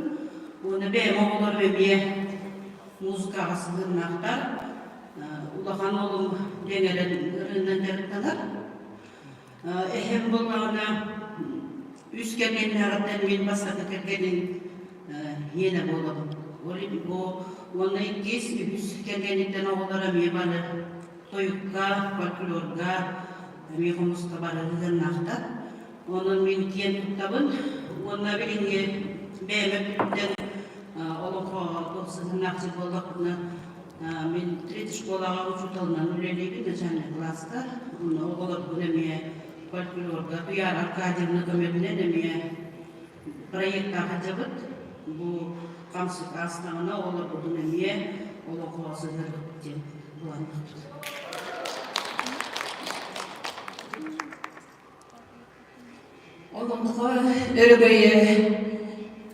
Speaker 6: Уонна бэйэм оҕолорум эмиэ музыкаҕа сыһыаннаахтар. Улахан уолум диэн эрэн ырыанан дьарыктанар. Эһэм буоллаҕына үс кэргэннээҕиттэн мин бастакы кэргэним иэнэ буолабын. Бу уонна иккис, үһүс кэргэниттэн оҕолор эмиэ бары тойукка, фольклорга, эмиэ хомуска бары ыһыаннаахтар. Онон мин киэн туттабын уонна билиҥҥи бэйэм өттүбүттэн олоҥхо туох сыһыаннаах буоллахпына Мин третья школаҕа учууталынан үлэлиибин, начальнай кылааска. Онно оҕолорбун эмиэ фольклорга Туйаара Аркадьевна көмөтүнэн эмиэ проектаах сылдьабыт. Бу хамсык аастаҕына оҕолорбутун эмиэ олоҥхоҕо сыһыарбыт диэн былааннаахпыт.
Speaker 13: Олоҥхо өрөгөйө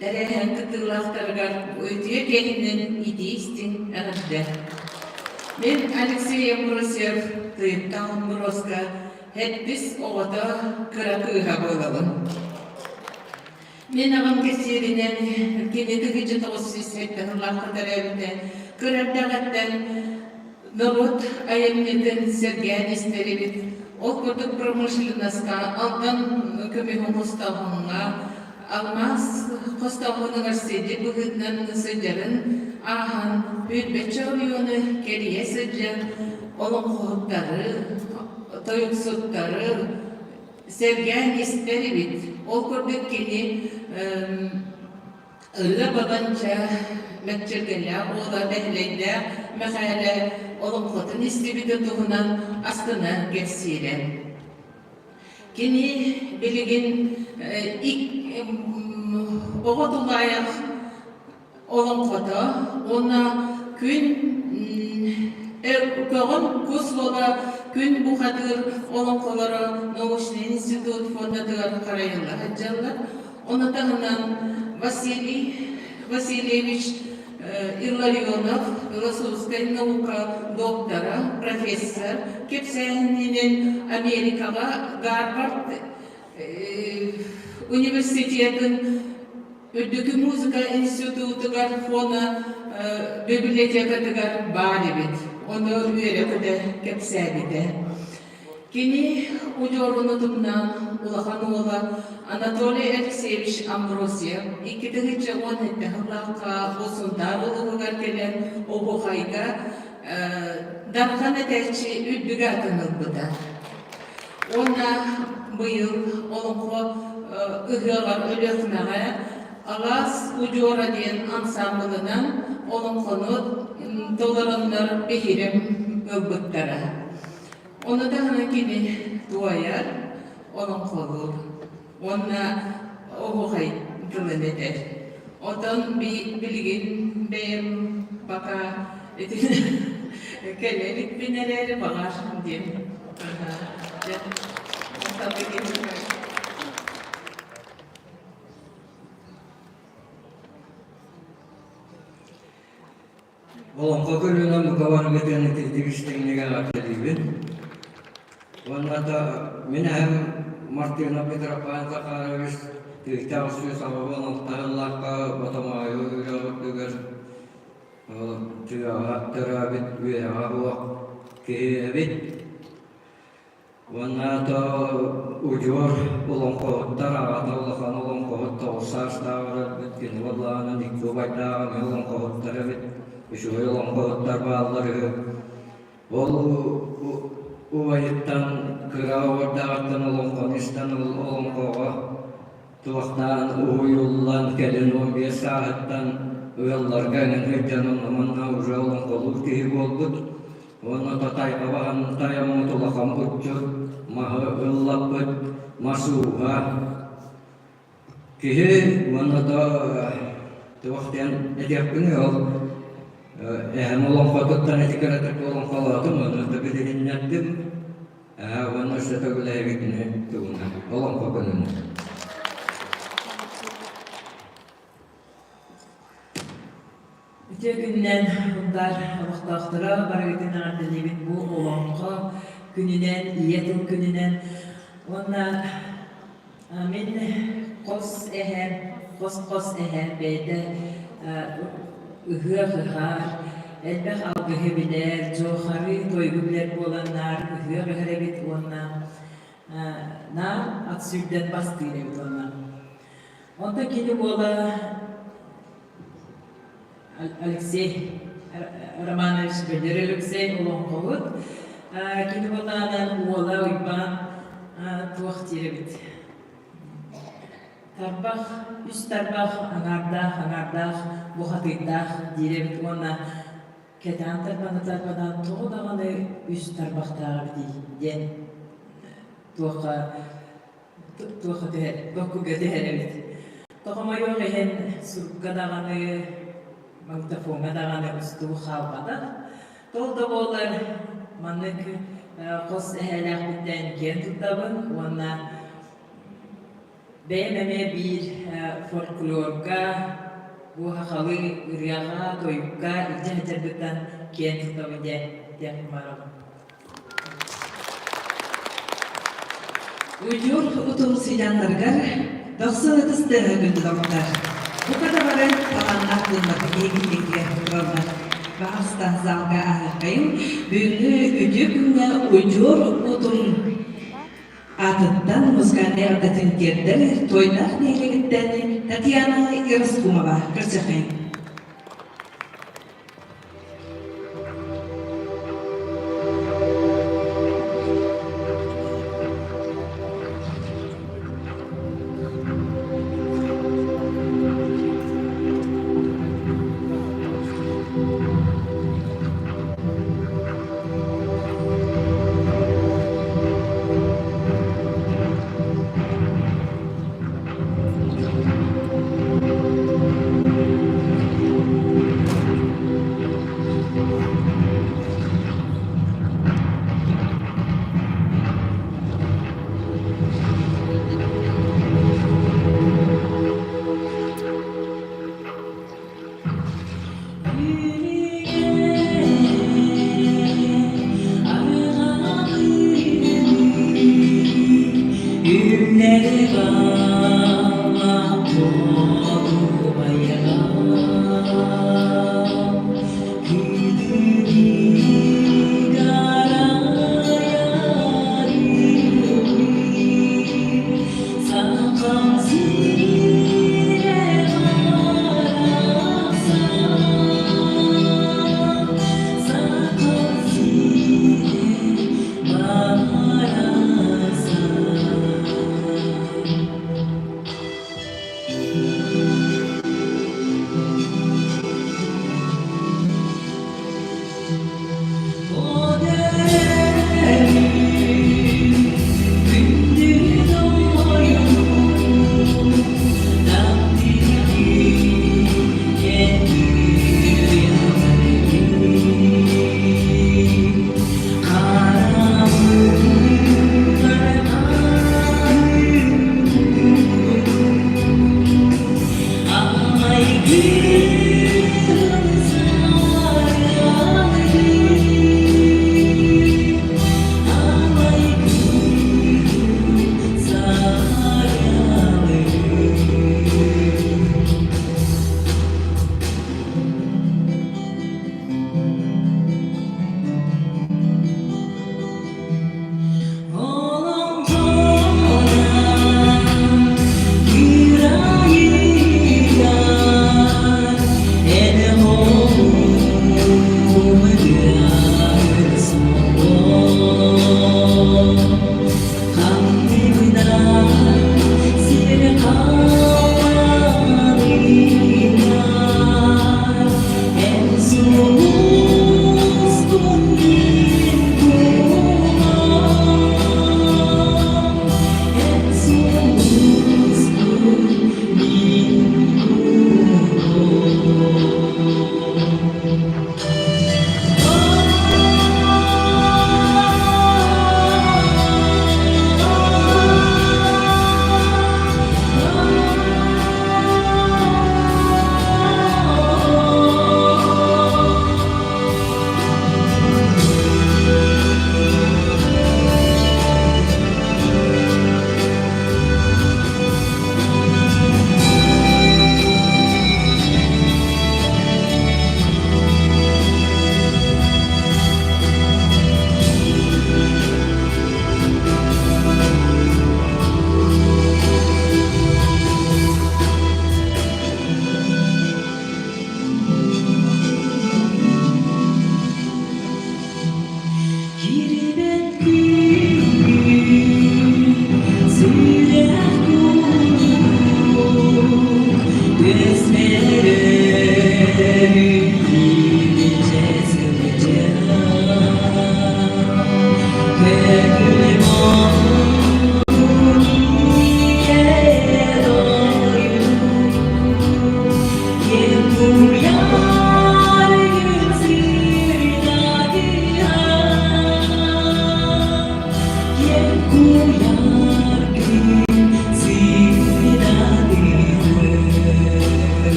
Speaker 13: тэрээһин кыттыылаахтарыгар үтүө киэһинэн итии-истиҥ эҕэрдэ. Мин Алексей Амбросьев Тыйыттан Амброска һэттис оҕото кыра кыыһа буолабын. Мин аҕам кэссиэринэн кини 1907 сыллаахха төрөөбүтэ. Кыра эрдэҕиттэн норуот айымньытын сэргээн истэр эбит. Ол курдук промышленноска Алдан көмүһүн хостооһуҥҥа алмаас хостооһунугар сидьи быһыытынан сылдьарын ааһан сүүрбэччэ оройуону кэрийэ сылдьан олоҥхоһуттары, тойуксуттары сэргээн истэр эбит. Ол курдук кини Ырыа Бабанча мэкчиргэлээх уола Бэһилэйдээх Мэхээлэ олоҥхотун истибитин туһунан астына кэпсиирэ. Кини билигин оҕо тулаайах олоҥхото уонна күн көҕүн кус уола күн бухатыыр олоҥхолоро научнай институт фондатыгар харайылла сылдьаллар. Ону таһынан Василий Васильевич Илларионов философскай наука доктора, профессор кэпсээһининэн Америкаҕа Гарвард университетын Үрдүкү музыка институтугар фона библиотекатыгар баар эбит. Ону үөрэ-көтө кэпсээбитэ. Кини удьуорун утумнаан улахан уола Анатолий Алексеевич Амбросьев 2017 сыллаахха бу Сунтаар улууһугар кэлэн Оһуохайга Дархан этээччи үрдүгэ атын ылбыта. Уонна быйыл Олоҥхо ыһыаҕар Өлүөхүмэҕэ Алаас удьуора диэн ансаамбылынан олоҥхону толороннор биһирэм ылбыттара. Ону таһынан кини туойар, олоҥхолуур уонна оһуохай тылын этэр. Оттон билигин бэйэм пока ити кэлэ иликпин эрээри баҕар диэн
Speaker 7: Олоҥхо күнүнэн бука барыгытын итирдик истиҥник эҕэрдэлиибин. Уонна да мин эһэм Мартынов Митрофан Захарович тыһыынча 886 сыллаахха Ботомоойу үрэҕ үрдүгэр тыаҕа төрөөбүт үөрэҕэ суох киһи эбит. Уонна то удьуор олоҥхоһуттар аҕата улахан олоҥхоһут тоҕус саастааҕар өлбүт кини буоллаҕына икки убайдааҕа эмиэ олоҥхоһуттар эбит үчүгэй олоҥхоһуттар бааллар үһү. Ол убайыттан кыра оҕордааҕыттан олоҥхону истэн олоҥхоҕо туохтаан уһуйуллан кэлин 15 сааһыттан ыалларга эҥин сылдьан онно-манна уже олоҥхолуур киһи буолбут. Уонна Татайга баһан тайаммыт улахан булчут маһы ыллаппыт мас ууһа киһи уонна да туох диэн этиэхпиний ол эһэм олоҥхотуттан ити кыратык олоҥхолоотум уонна да билиһиннэрдим ээ уонна өссө төгүлээбитини тугунан олоҥхо күнүнэн.
Speaker 14: Үтүө күнүнэн Сунтаар олохтоохторо барыгытын эҕэрдэлиибит бу олоҥхо күнүнэн, ийэ тыл күнүнэн уонна мин хос эһээм, хос-хос эһээм бэйэтэ ыһыах ыһар, элбэх алгыһы билэр, дьуохары, тойугу билэр буолан наар ыһыах ыһар эбит уонна наар ат сүүрдэн бастыыр эбит уонна. Онтон кини уола Алексей Романович Бэдэр Алексей олоҥхоһут. Кини буоллаҕына уола Уйбаан туох диир эбит. Тарбах, үс тарбах аҥаардаах, аҥаардаах, бухатыырдаах диир эбит уонна кэтээн тарбана-тарбана тоҕо даҕаны үс тарбахтаах эбитий диэн туохха туохха түһэр, боккуга түһэр эбит. Тоҕомойуох иһин сурукка даҕаны, магнитофоҥҥа даҕаны устуу хаалбатах. Тол да буоллар, маннык хос эһээлээхпиттэн киэн туттабын уонна бэйэм эмиэ биир фольклорга, бу сахалыы ырыаҕа, тойукка илдьэ сылдьарбыттан киэн туттабын диэн этиэхпин баҕарабын.
Speaker 11: Удьуор утум сыдьааннарыгар дохсун ытыс тыаһа күндү доҕоттор. Бука да бары талааннаах дьоннор эһигиннигэр тураллар. Баҕастан залга ааһыаххайын, бүгүҥҥү үтүө күҥҥэ удьуор утум аатыттан музыкальнай эҕэрдэтин тиэрдэр Туойдаах нэһилиэгиттэн Татьяна Ероскумова көрсүөххэйин.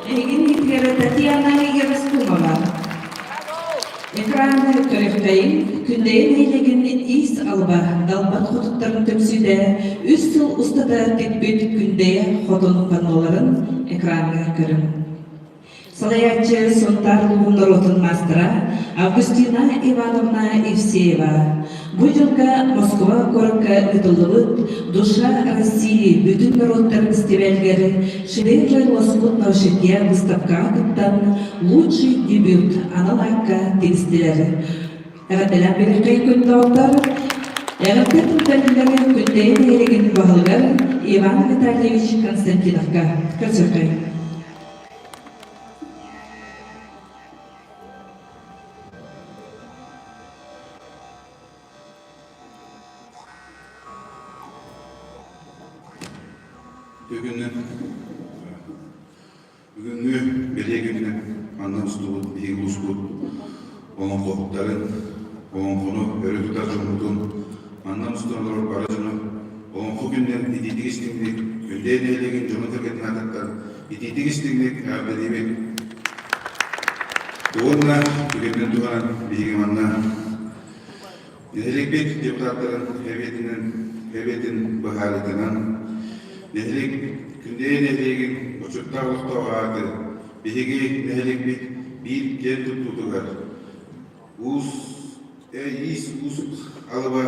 Speaker 11: Эһигин иһигэр Татьяна Ероскумова. Экраны көрүөхтэйин, Күндэйин нэһилиэгин Иис алба далбат хотуттарын түмсүүтэ үс сыл устата тикпит Күндэйэ хотун панноларын экраҥҥа көрүҥ. Салайааччы Сунтаар улууһун норуотун маастара Августина Ивановна Евсеева. Бу дьылга Москва куоракка ыытыллыбыт «Душа России» бүтүн норуоттар бэстибээлгэр «Шедевры лоскутного шитья» выставкаҕа кыттан «Лучший дебют» анал аакка тигистилэр. Эҕэрдэлээх бириэххэй күн доҕоттор! Эҕэрдэ тылларыгар Күндэйэ нэһилиэгин баһылыгар Иван Витальевич Константиновка көрсүөххэй.
Speaker 15: Бүгүнү бүгүҥҥү бэлиэ күнүнэн манна устубут биһиги улууспут олоҥхоһуттарын, олоҥхону өрө тутар дьоммутун, манна мустан олорор бары дьону Олоҥхо күнүнэн итиитик истиҥник, Күндэйэ нэһилиэгин дьонун-сэргэтин аатыттан итиитик истиҥник эҕэрдэлиибит! Уонна түгэнинэн туһанан биһиги манна нэһилиэкпит депутаттарын эбиэтинэн эбиэтин быһаарыытынан нэһилиэк Күндэйэ нэһилиэгин бочуоттаах олохтоох ааты биһиги нэһилиэкпит биир киэн туттуутугар уус иис уус алыба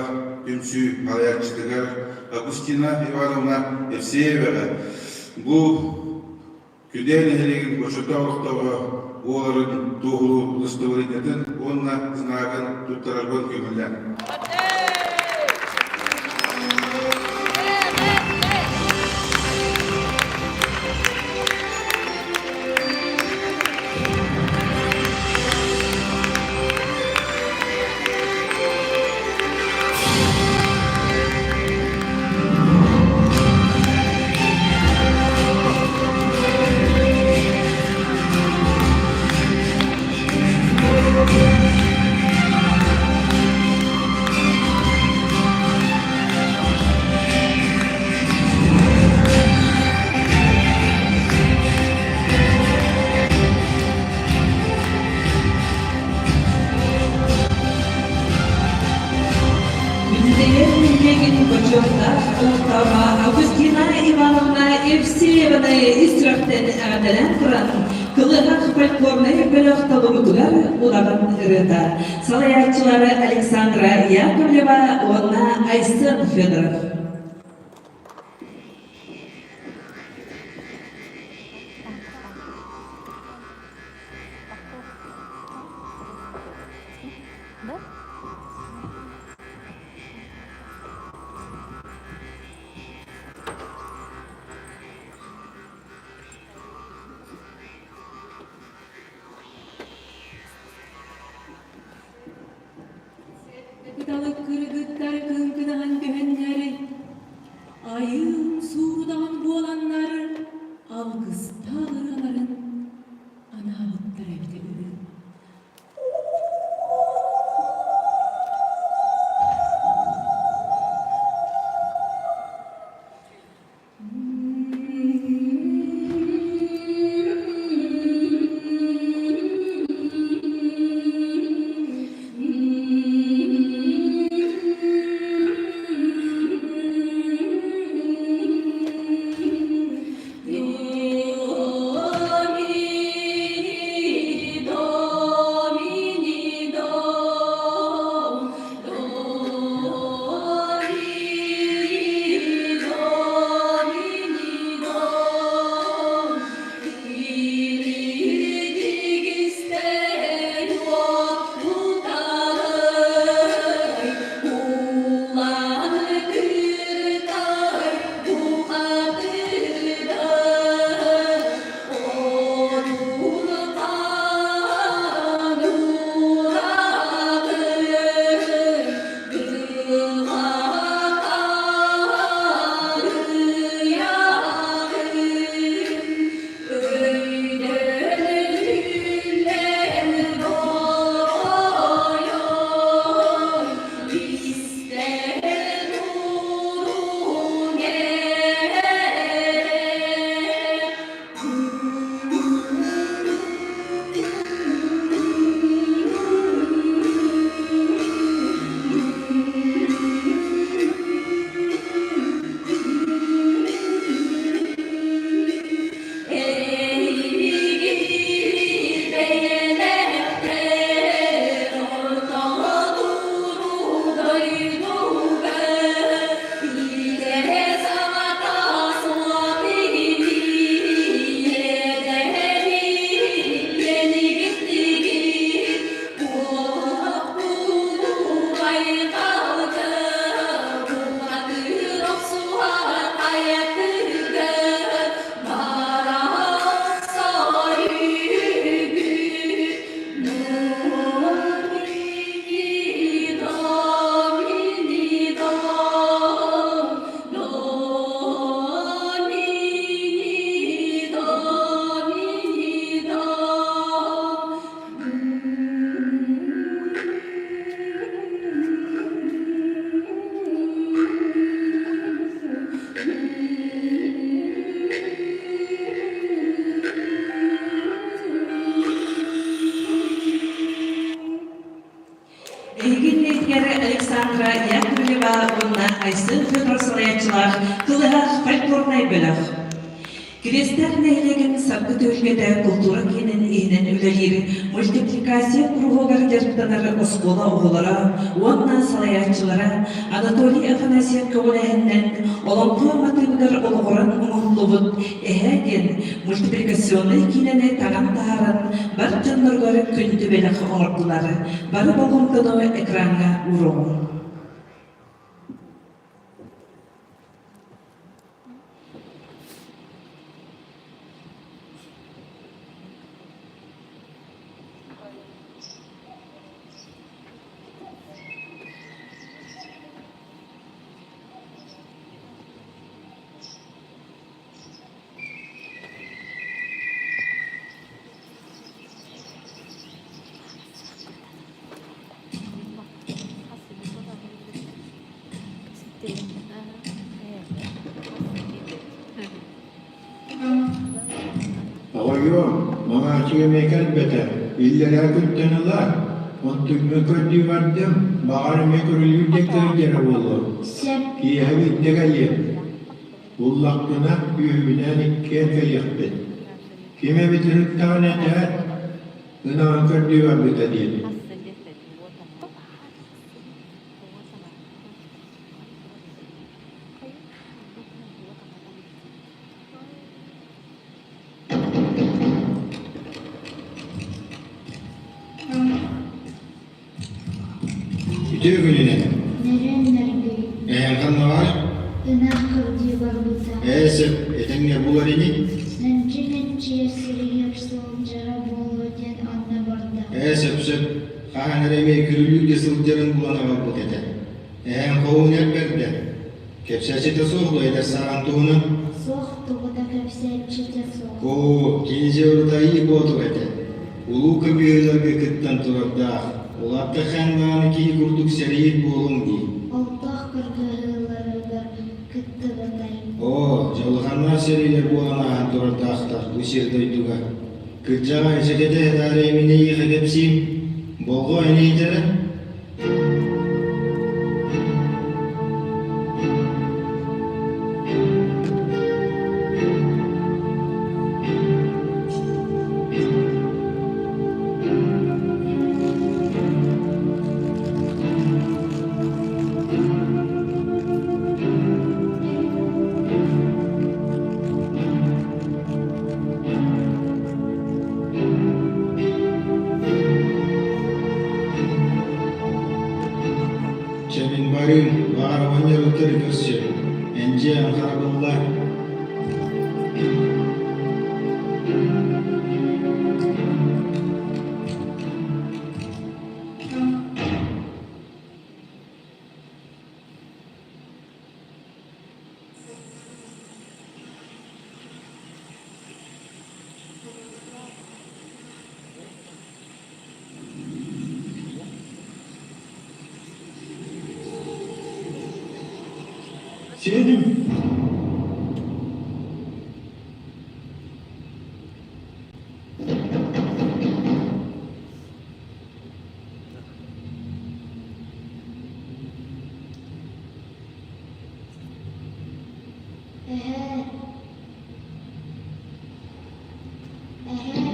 Speaker 15: түмсүү салайааччытыгар Августина Ивановна Евсееваҕа бу Күдээ нэһилиэгин бочуоттаах олохтооҕо буоларын туоһулуур удостоверениетын уонна знагын туттарарбын көҥүллээн.
Speaker 11: Бүтэйэр нэһилиэгин бочуоттаах олохтооҕо Августина Ивановна Евсееваны ис сүрэхтэн эҕэрдэлээн туран, Кылыһах фольклорнай бөлөх толоруутугар удаҕан ырыата, салайааччылары Александра Яковлева уонна Айсен Федоров.
Speaker 1: Кыталык кыргыттар кыҥкынаһан көһөннөр, айыым суурудаҕын буоланнар алгыстаах ырыаларын анаабыттар эбитэ үһү.
Speaker 11: Эһиги иннигитигэр Александра Яковлева уонна Айсен Федоров салайааччылаах Кылыһах фольклорнай бөлөх. Кириэстээх нэһилиэгин Саргы түһүлгэтэ култуура киинин иһинэн үлэлиир мультипликация куруһуогар дьарыктанар оскуола оҕолоро уонна салайааччылара Анатолий Афанасьев көҕүлээһининэн Олоҥхо матыыбыгар олоҕуран оҥоһуллубут Эһээ диэн мультипликационнай киинэни таҥан таһааран бар дьонноругар күндү бэлэх оҥордулар. Бары болҕомтону экраҥҥа ууруоҕуҥ.
Speaker 5: Оҕойуом, маҥааччыга эмиэ кэлбэтэ, иллэрээ күнтэн ыла, онтуҥҥа көрдүү бардым, баҕар эмиэ көрүлүүр диэн кэлдьэрэ буолуо. Киэһэ биирдэ кэлиэм. Буллахпына, үөһүбүнээн иккиэн кэлиэхпит. Ким эбит ырыттаҕын этээр, ынаҕын көрдүү барбыта диэн.
Speaker 16: Үтүө күнүнэн.
Speaker 17: Нөрүөн нөргүй.
Speaker 16: Эһэҥ ханнаҕай?
Speaker 17: Ынах көрдүү барбыта.
Speaker 16: Ээ сөп, этэҥҥэ булар ини.
Speaker 17: Мэлдьи мэччийэр сиригэр сылдьара буолуо диэн онно барда.
Speaker 16: Ээ сөп-сөп, хаһан эрэ эмиэ күрүлүүргэ сылдьарын булан аҕалбыт этэ. Эһэҥ хоһуун эр бэрдэ. Кэпсээччитэ суох дуо эдэр сааһын туһунан?
Speaker 17: Суох, тугу да кэпсээччитэ суох.
Speaker 16: Оо, кини дьэ урутайыы боотур этэ. Улуу кыргыһыыларга кыттан турардаах, улаатта хаан даҕаны киһи курдук сэрииһит буолуоҥ дии.
Speaker 17: Олтоох кыргыһыыларыгар кыттыбытай.
Speaker 16: Оо, дьаллыханнаах сэриилэр буолан ааһан турардаахтар бу сир-дойдуга. Кырдьаҕа эсэкэтэ этаары эмин эйиэхэ кэпсиим, болҕо эн иһитэрэ? Чэ мин барыым, баҕар оҕонньор утары көрсүө, Эндьиэ харабылла.
Speaker 18: Сиэним
Speaker 17: Эһээ, эһээ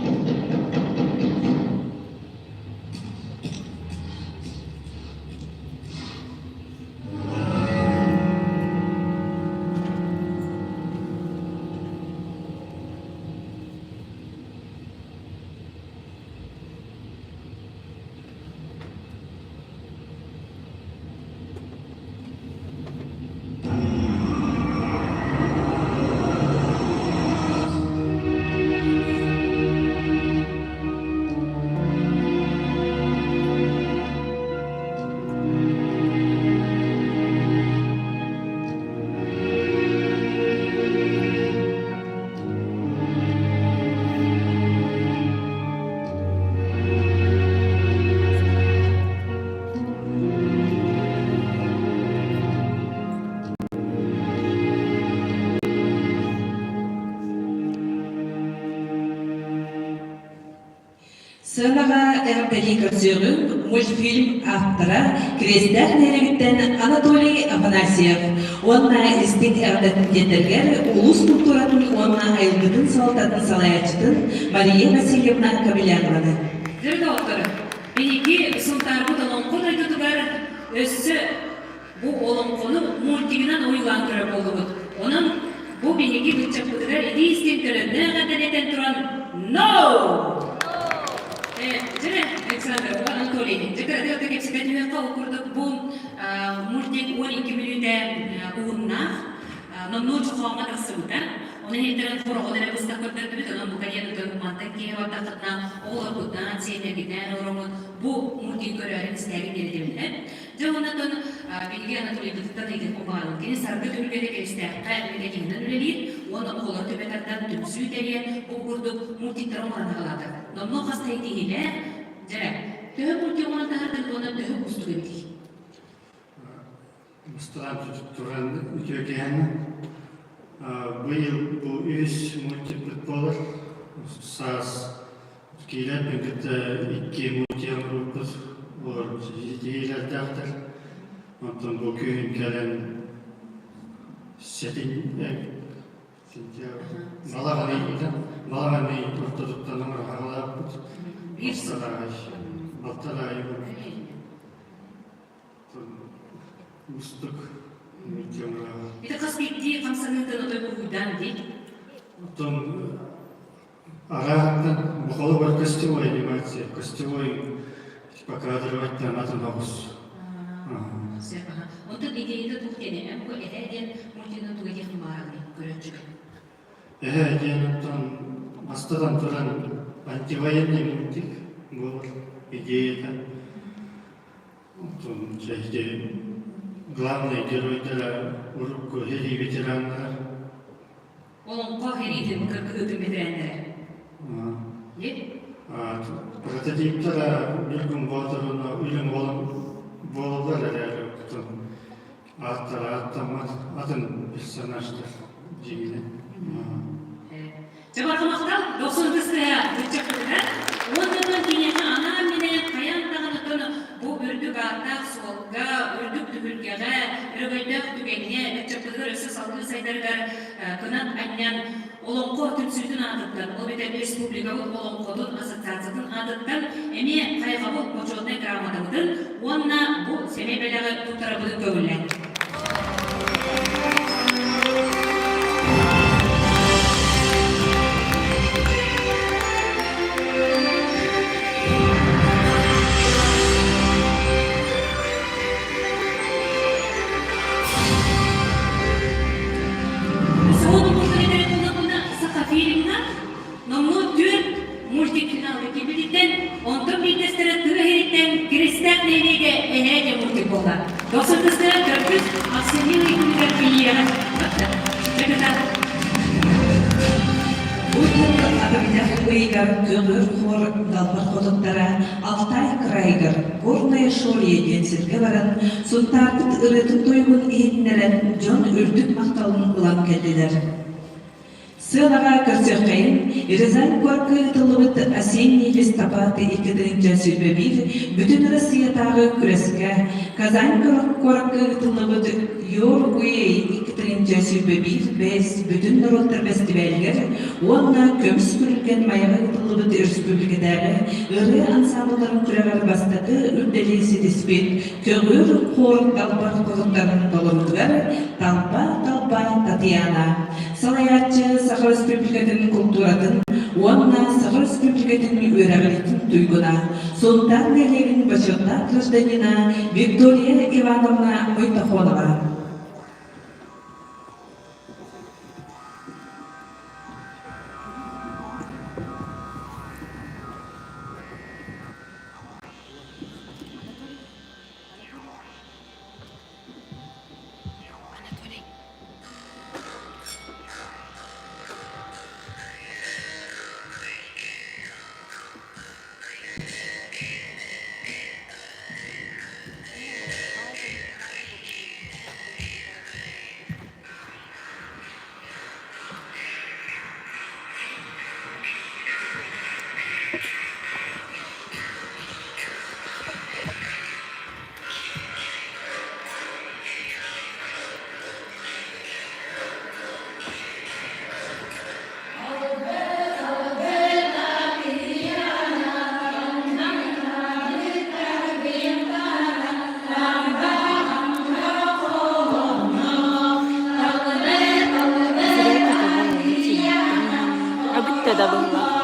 Speaker 11: Сыанаҕа эҕэрдэлии көрсүөҕүҥ мультфильм ааптара Кириэстээх нэһилиэгиттэн Анатолий Афанасьев уонна истиҥ эҕэрдэтин тиэрдэргэр улуус култууратын уонна айылгытын салалтатын салайааччытын Мария Васильевна Кобелянованы.
Speaker 12: Дьэ, доҕоттор, биһиги Сунтаарбыт олоҥхо дойдутугар өссө бу олоҥхону мультигынан ойуулаан көрөр буоллубут. Онон бу биһиги ыччаппытыгар итии-истиҥ төлөннөөх эрдэнэтэн туран No! Дьэ, Александр, Анатолий, дьэ кыратык кэпсэтэ түһүөххэ ол курдук бу мультик 12 мүнүүтэ уһуннаах номнуо чохооҥҥо тахсыбыта. Ону иһиттэрэн хороҕун эрэ быстах көрдөрдүбүт, онон бука диэн мантан киэһэ бардаххытына оҕолоргутнаан, сиэннэргитинээн олороммут бу мультик көрөөрүн истээри диэн Дьэ оннотон биһиги Анатолийбытыттан ыйытыахпын баҕарабын. Кини Саргы түһүлгэтэ Киристээххэ методиһынан үлэлиир уонна оҕолору түмэ тардан түмсүү тэрийэн бу курдук мультиктары оҥорон аҕалаата. Номнуо хас да итиһиилээх дьэ төһө мультик оҥорон таһаардыгыт уонна төһө уустук эбитий?
Speaker 18: Мустаан туран үтүөкээн быйыл бу үс мультикпыт буолар. Саас Киирэн кытта икки мультик оҥорбуппут. Олор ситиһиилэрдээхтэр. Онтон бу күһүн кэлэн сэтин сентябрь балаҕан ыйыта балаҕан ый ортотуттан оҥоро Балтараа балтараа ый Устук
Speaker 12: Ити хас биирдии хамсаныытын отой уруһуйдаан дии.
Speaker 18: Оттон арааһыттан бухалыбар костевой анимация, костевой типа кадровать атын оҕус.
Speaker 12: Сөп, аха. Онтон идеята туох диэни? Эн бу эһээ диэн мультигынан тугу этиэххин баҕараҕыный көрөөччүгэ?
Speaker 18: Эһээ диэн оттон бастатан туран антивоенный мультик буолар идеята. Оттон ити главный геройдара урукку сэрии ветераннара.
Speaker 12: Олоҥхо сэриитин кыргыһыытын бэтэрээннэрэ.
Speaker 18: Прототиптара Ньургун Боотуруна үлэм буолаллар эрээри оттон ааттара ааттаммат атын персонажтар дьиҥинэн.
Speaker 12: Дьэ барҕа махтал, дохсун ытыстыһа ыччаппытыгар уонна киниэхэ анаан-минээн хайаан даҕаны бу үрдүк ааттаах суолга, үрдүк түһүлгэҕэ, өрөгөйдөөх түгэҥҥэ ыччаппытыгар өссө салгыы сайдарыгар кынат анньан Олоҥхо түмсүүтүн аатыттан, ол эбэтэр республикабыт Олоҥхотун ассоциациятын аатыттан эмиэ хайҕабыл бочуотунай грамотабытын уонна бу сэмэй бэлэҕи туттарарбытын көҥүллээн. Сахафильмҥа номнуо түөрт мультик финалга киирбититтэн, онтон биирдэстэрэ тыа иһиттэн Киристээх нэһилиэгэ эһээ диэн мультик буолла. Дохсун төрдүс ахсынньы ый күнүгэр киириэҕин барда.
Speaker 11: Бу тыл атырдьах ыйыгар көҕүөр хор далбар хотуттара Алтай кырайыгар Горная Шория диэн сиргэ баран, Сунтаарбыт ырыатын-тойугун иһитиннэрэн дьон үрдүк махталын ылан кэллилэр. Сыанаҕа көрсүөххэйин Рязань куоракка ыытыллыбыт «Осенний листопад» 2021 Бүтүн Россиятааҕы күрэскэ Казань куоракка ыытыллыбыт Your Way 2021 бэс бүтүн норуоттар бэстибээлигэр уонна Көмүс күрүлгэн Майаҕа ыытыллыбыт өрөспүүбүлүкэтээҕи ырыа ансаамбылларын күрэҕэр бастакы үрдэли ситиспит Көҕүөр хор далбар хотуттарын толоруутугар Талба-талба Татьяна, салайааччы Саха Өрөспүүбүлүкэтин култууратын уонна Саха Өрөспүүбүлүкэтин үөрэҕириитин туйгуна, Сунтаар нэһилиэгин бочуоттаах гражданина Виктория Ивановна Мойтохонова.
Speaker 19: Бүттэ да быһыылаах.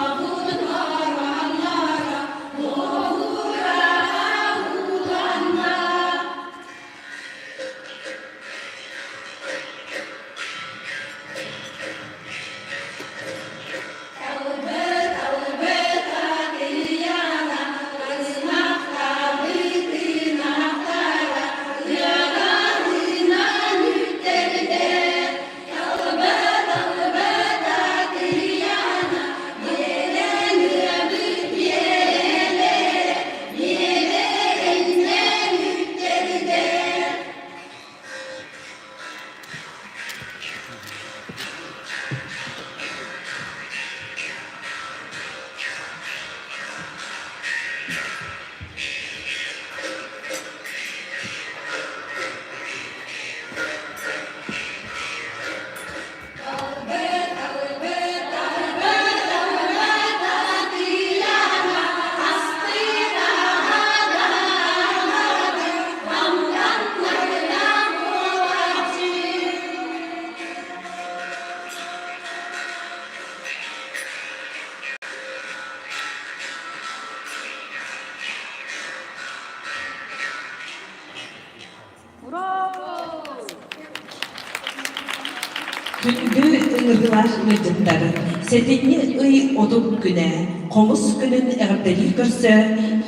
Speaker 11: Күндү ыҥырыылаах ыалдьыттар, сэтинньи ый 30 күнэ Хомус күнүн эҕэрдэлии көрсө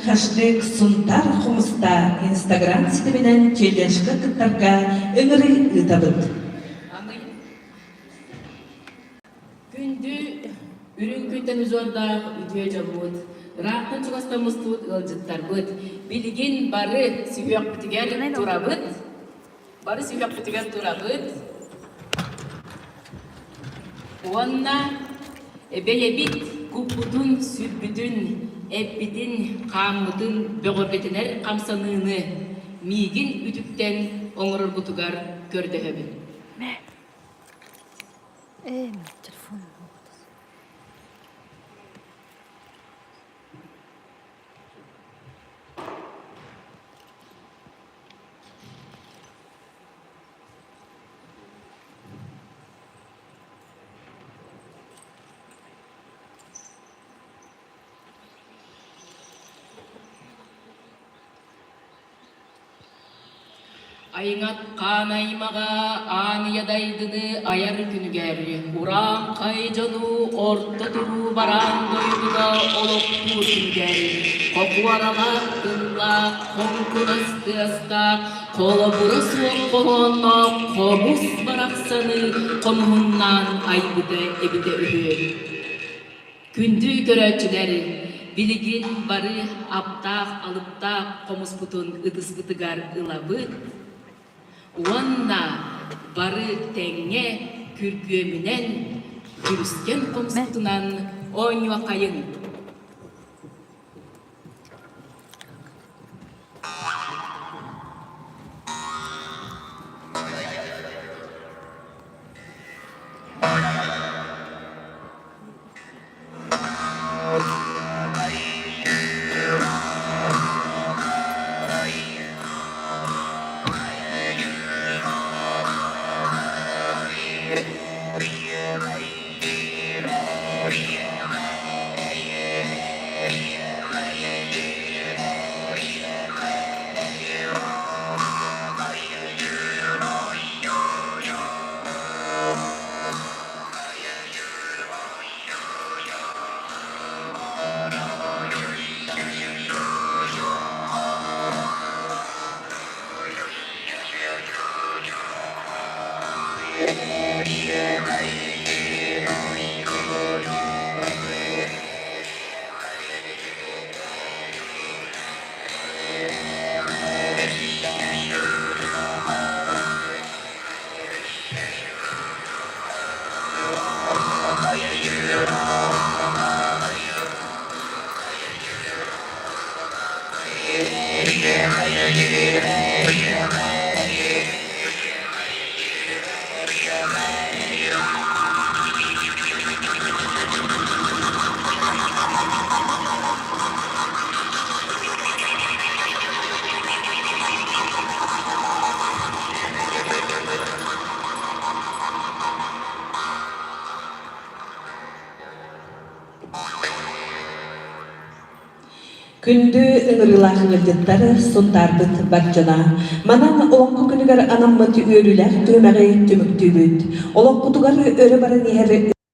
Speaker 11: хэштег Сунтаар хомуста Инстаграм ситиминэн челленджка кыттарга ыҥырыы ыытабыт.
Speaker 13: Күндү үрүҥ күнтэн удьуордаах үтүө дьоммут, ыраахтан чугастан мустубут ыалдьыттарбыт, билигин бары сүһүөхпүтүгэр турабыт, бары сүһүөхпүтүгэр турабыт уонна бэйэбит куппутун, сүрбүтүн, эппитин, хааммытын бөҕөргөтүнэр хамсаныыны миигин үтүктэн оҥороргутугар көрдөһөбүн.
Speaker 19: Ээ, телефон
Speaker 13: Айыҥат хаан аймаҕа Ааныйа дайдыны айар күнүгэр урааҥхай дьону орто туруу бараан дойдуга олохтуур күнүгэр хокуоралаах тыллаах, хоҥкунас тыастаах, холобура суох хоһоонноох хомус барахсаны хомуһуннаан айбыта эбитэ үһү. Күндү көрөөччүлэр, билигин бары аптаах-алыптаах хомуспутун ытыспытыгар ылабыт уонна бары тэҥҥэ күргүөмүнэн күрүскэн хомуспутунан оонньуоххайыҥ!
Speaker 11: Күндү ыҥырыылаах ыалдьыттар, Сунтаарбыт бар дьоно! Манан Олоҥхо күнүгэр анаммыт үөрүүлээх түһүмэҕи түмүктүүбүт. Олохпутугар өрө баран иһэр.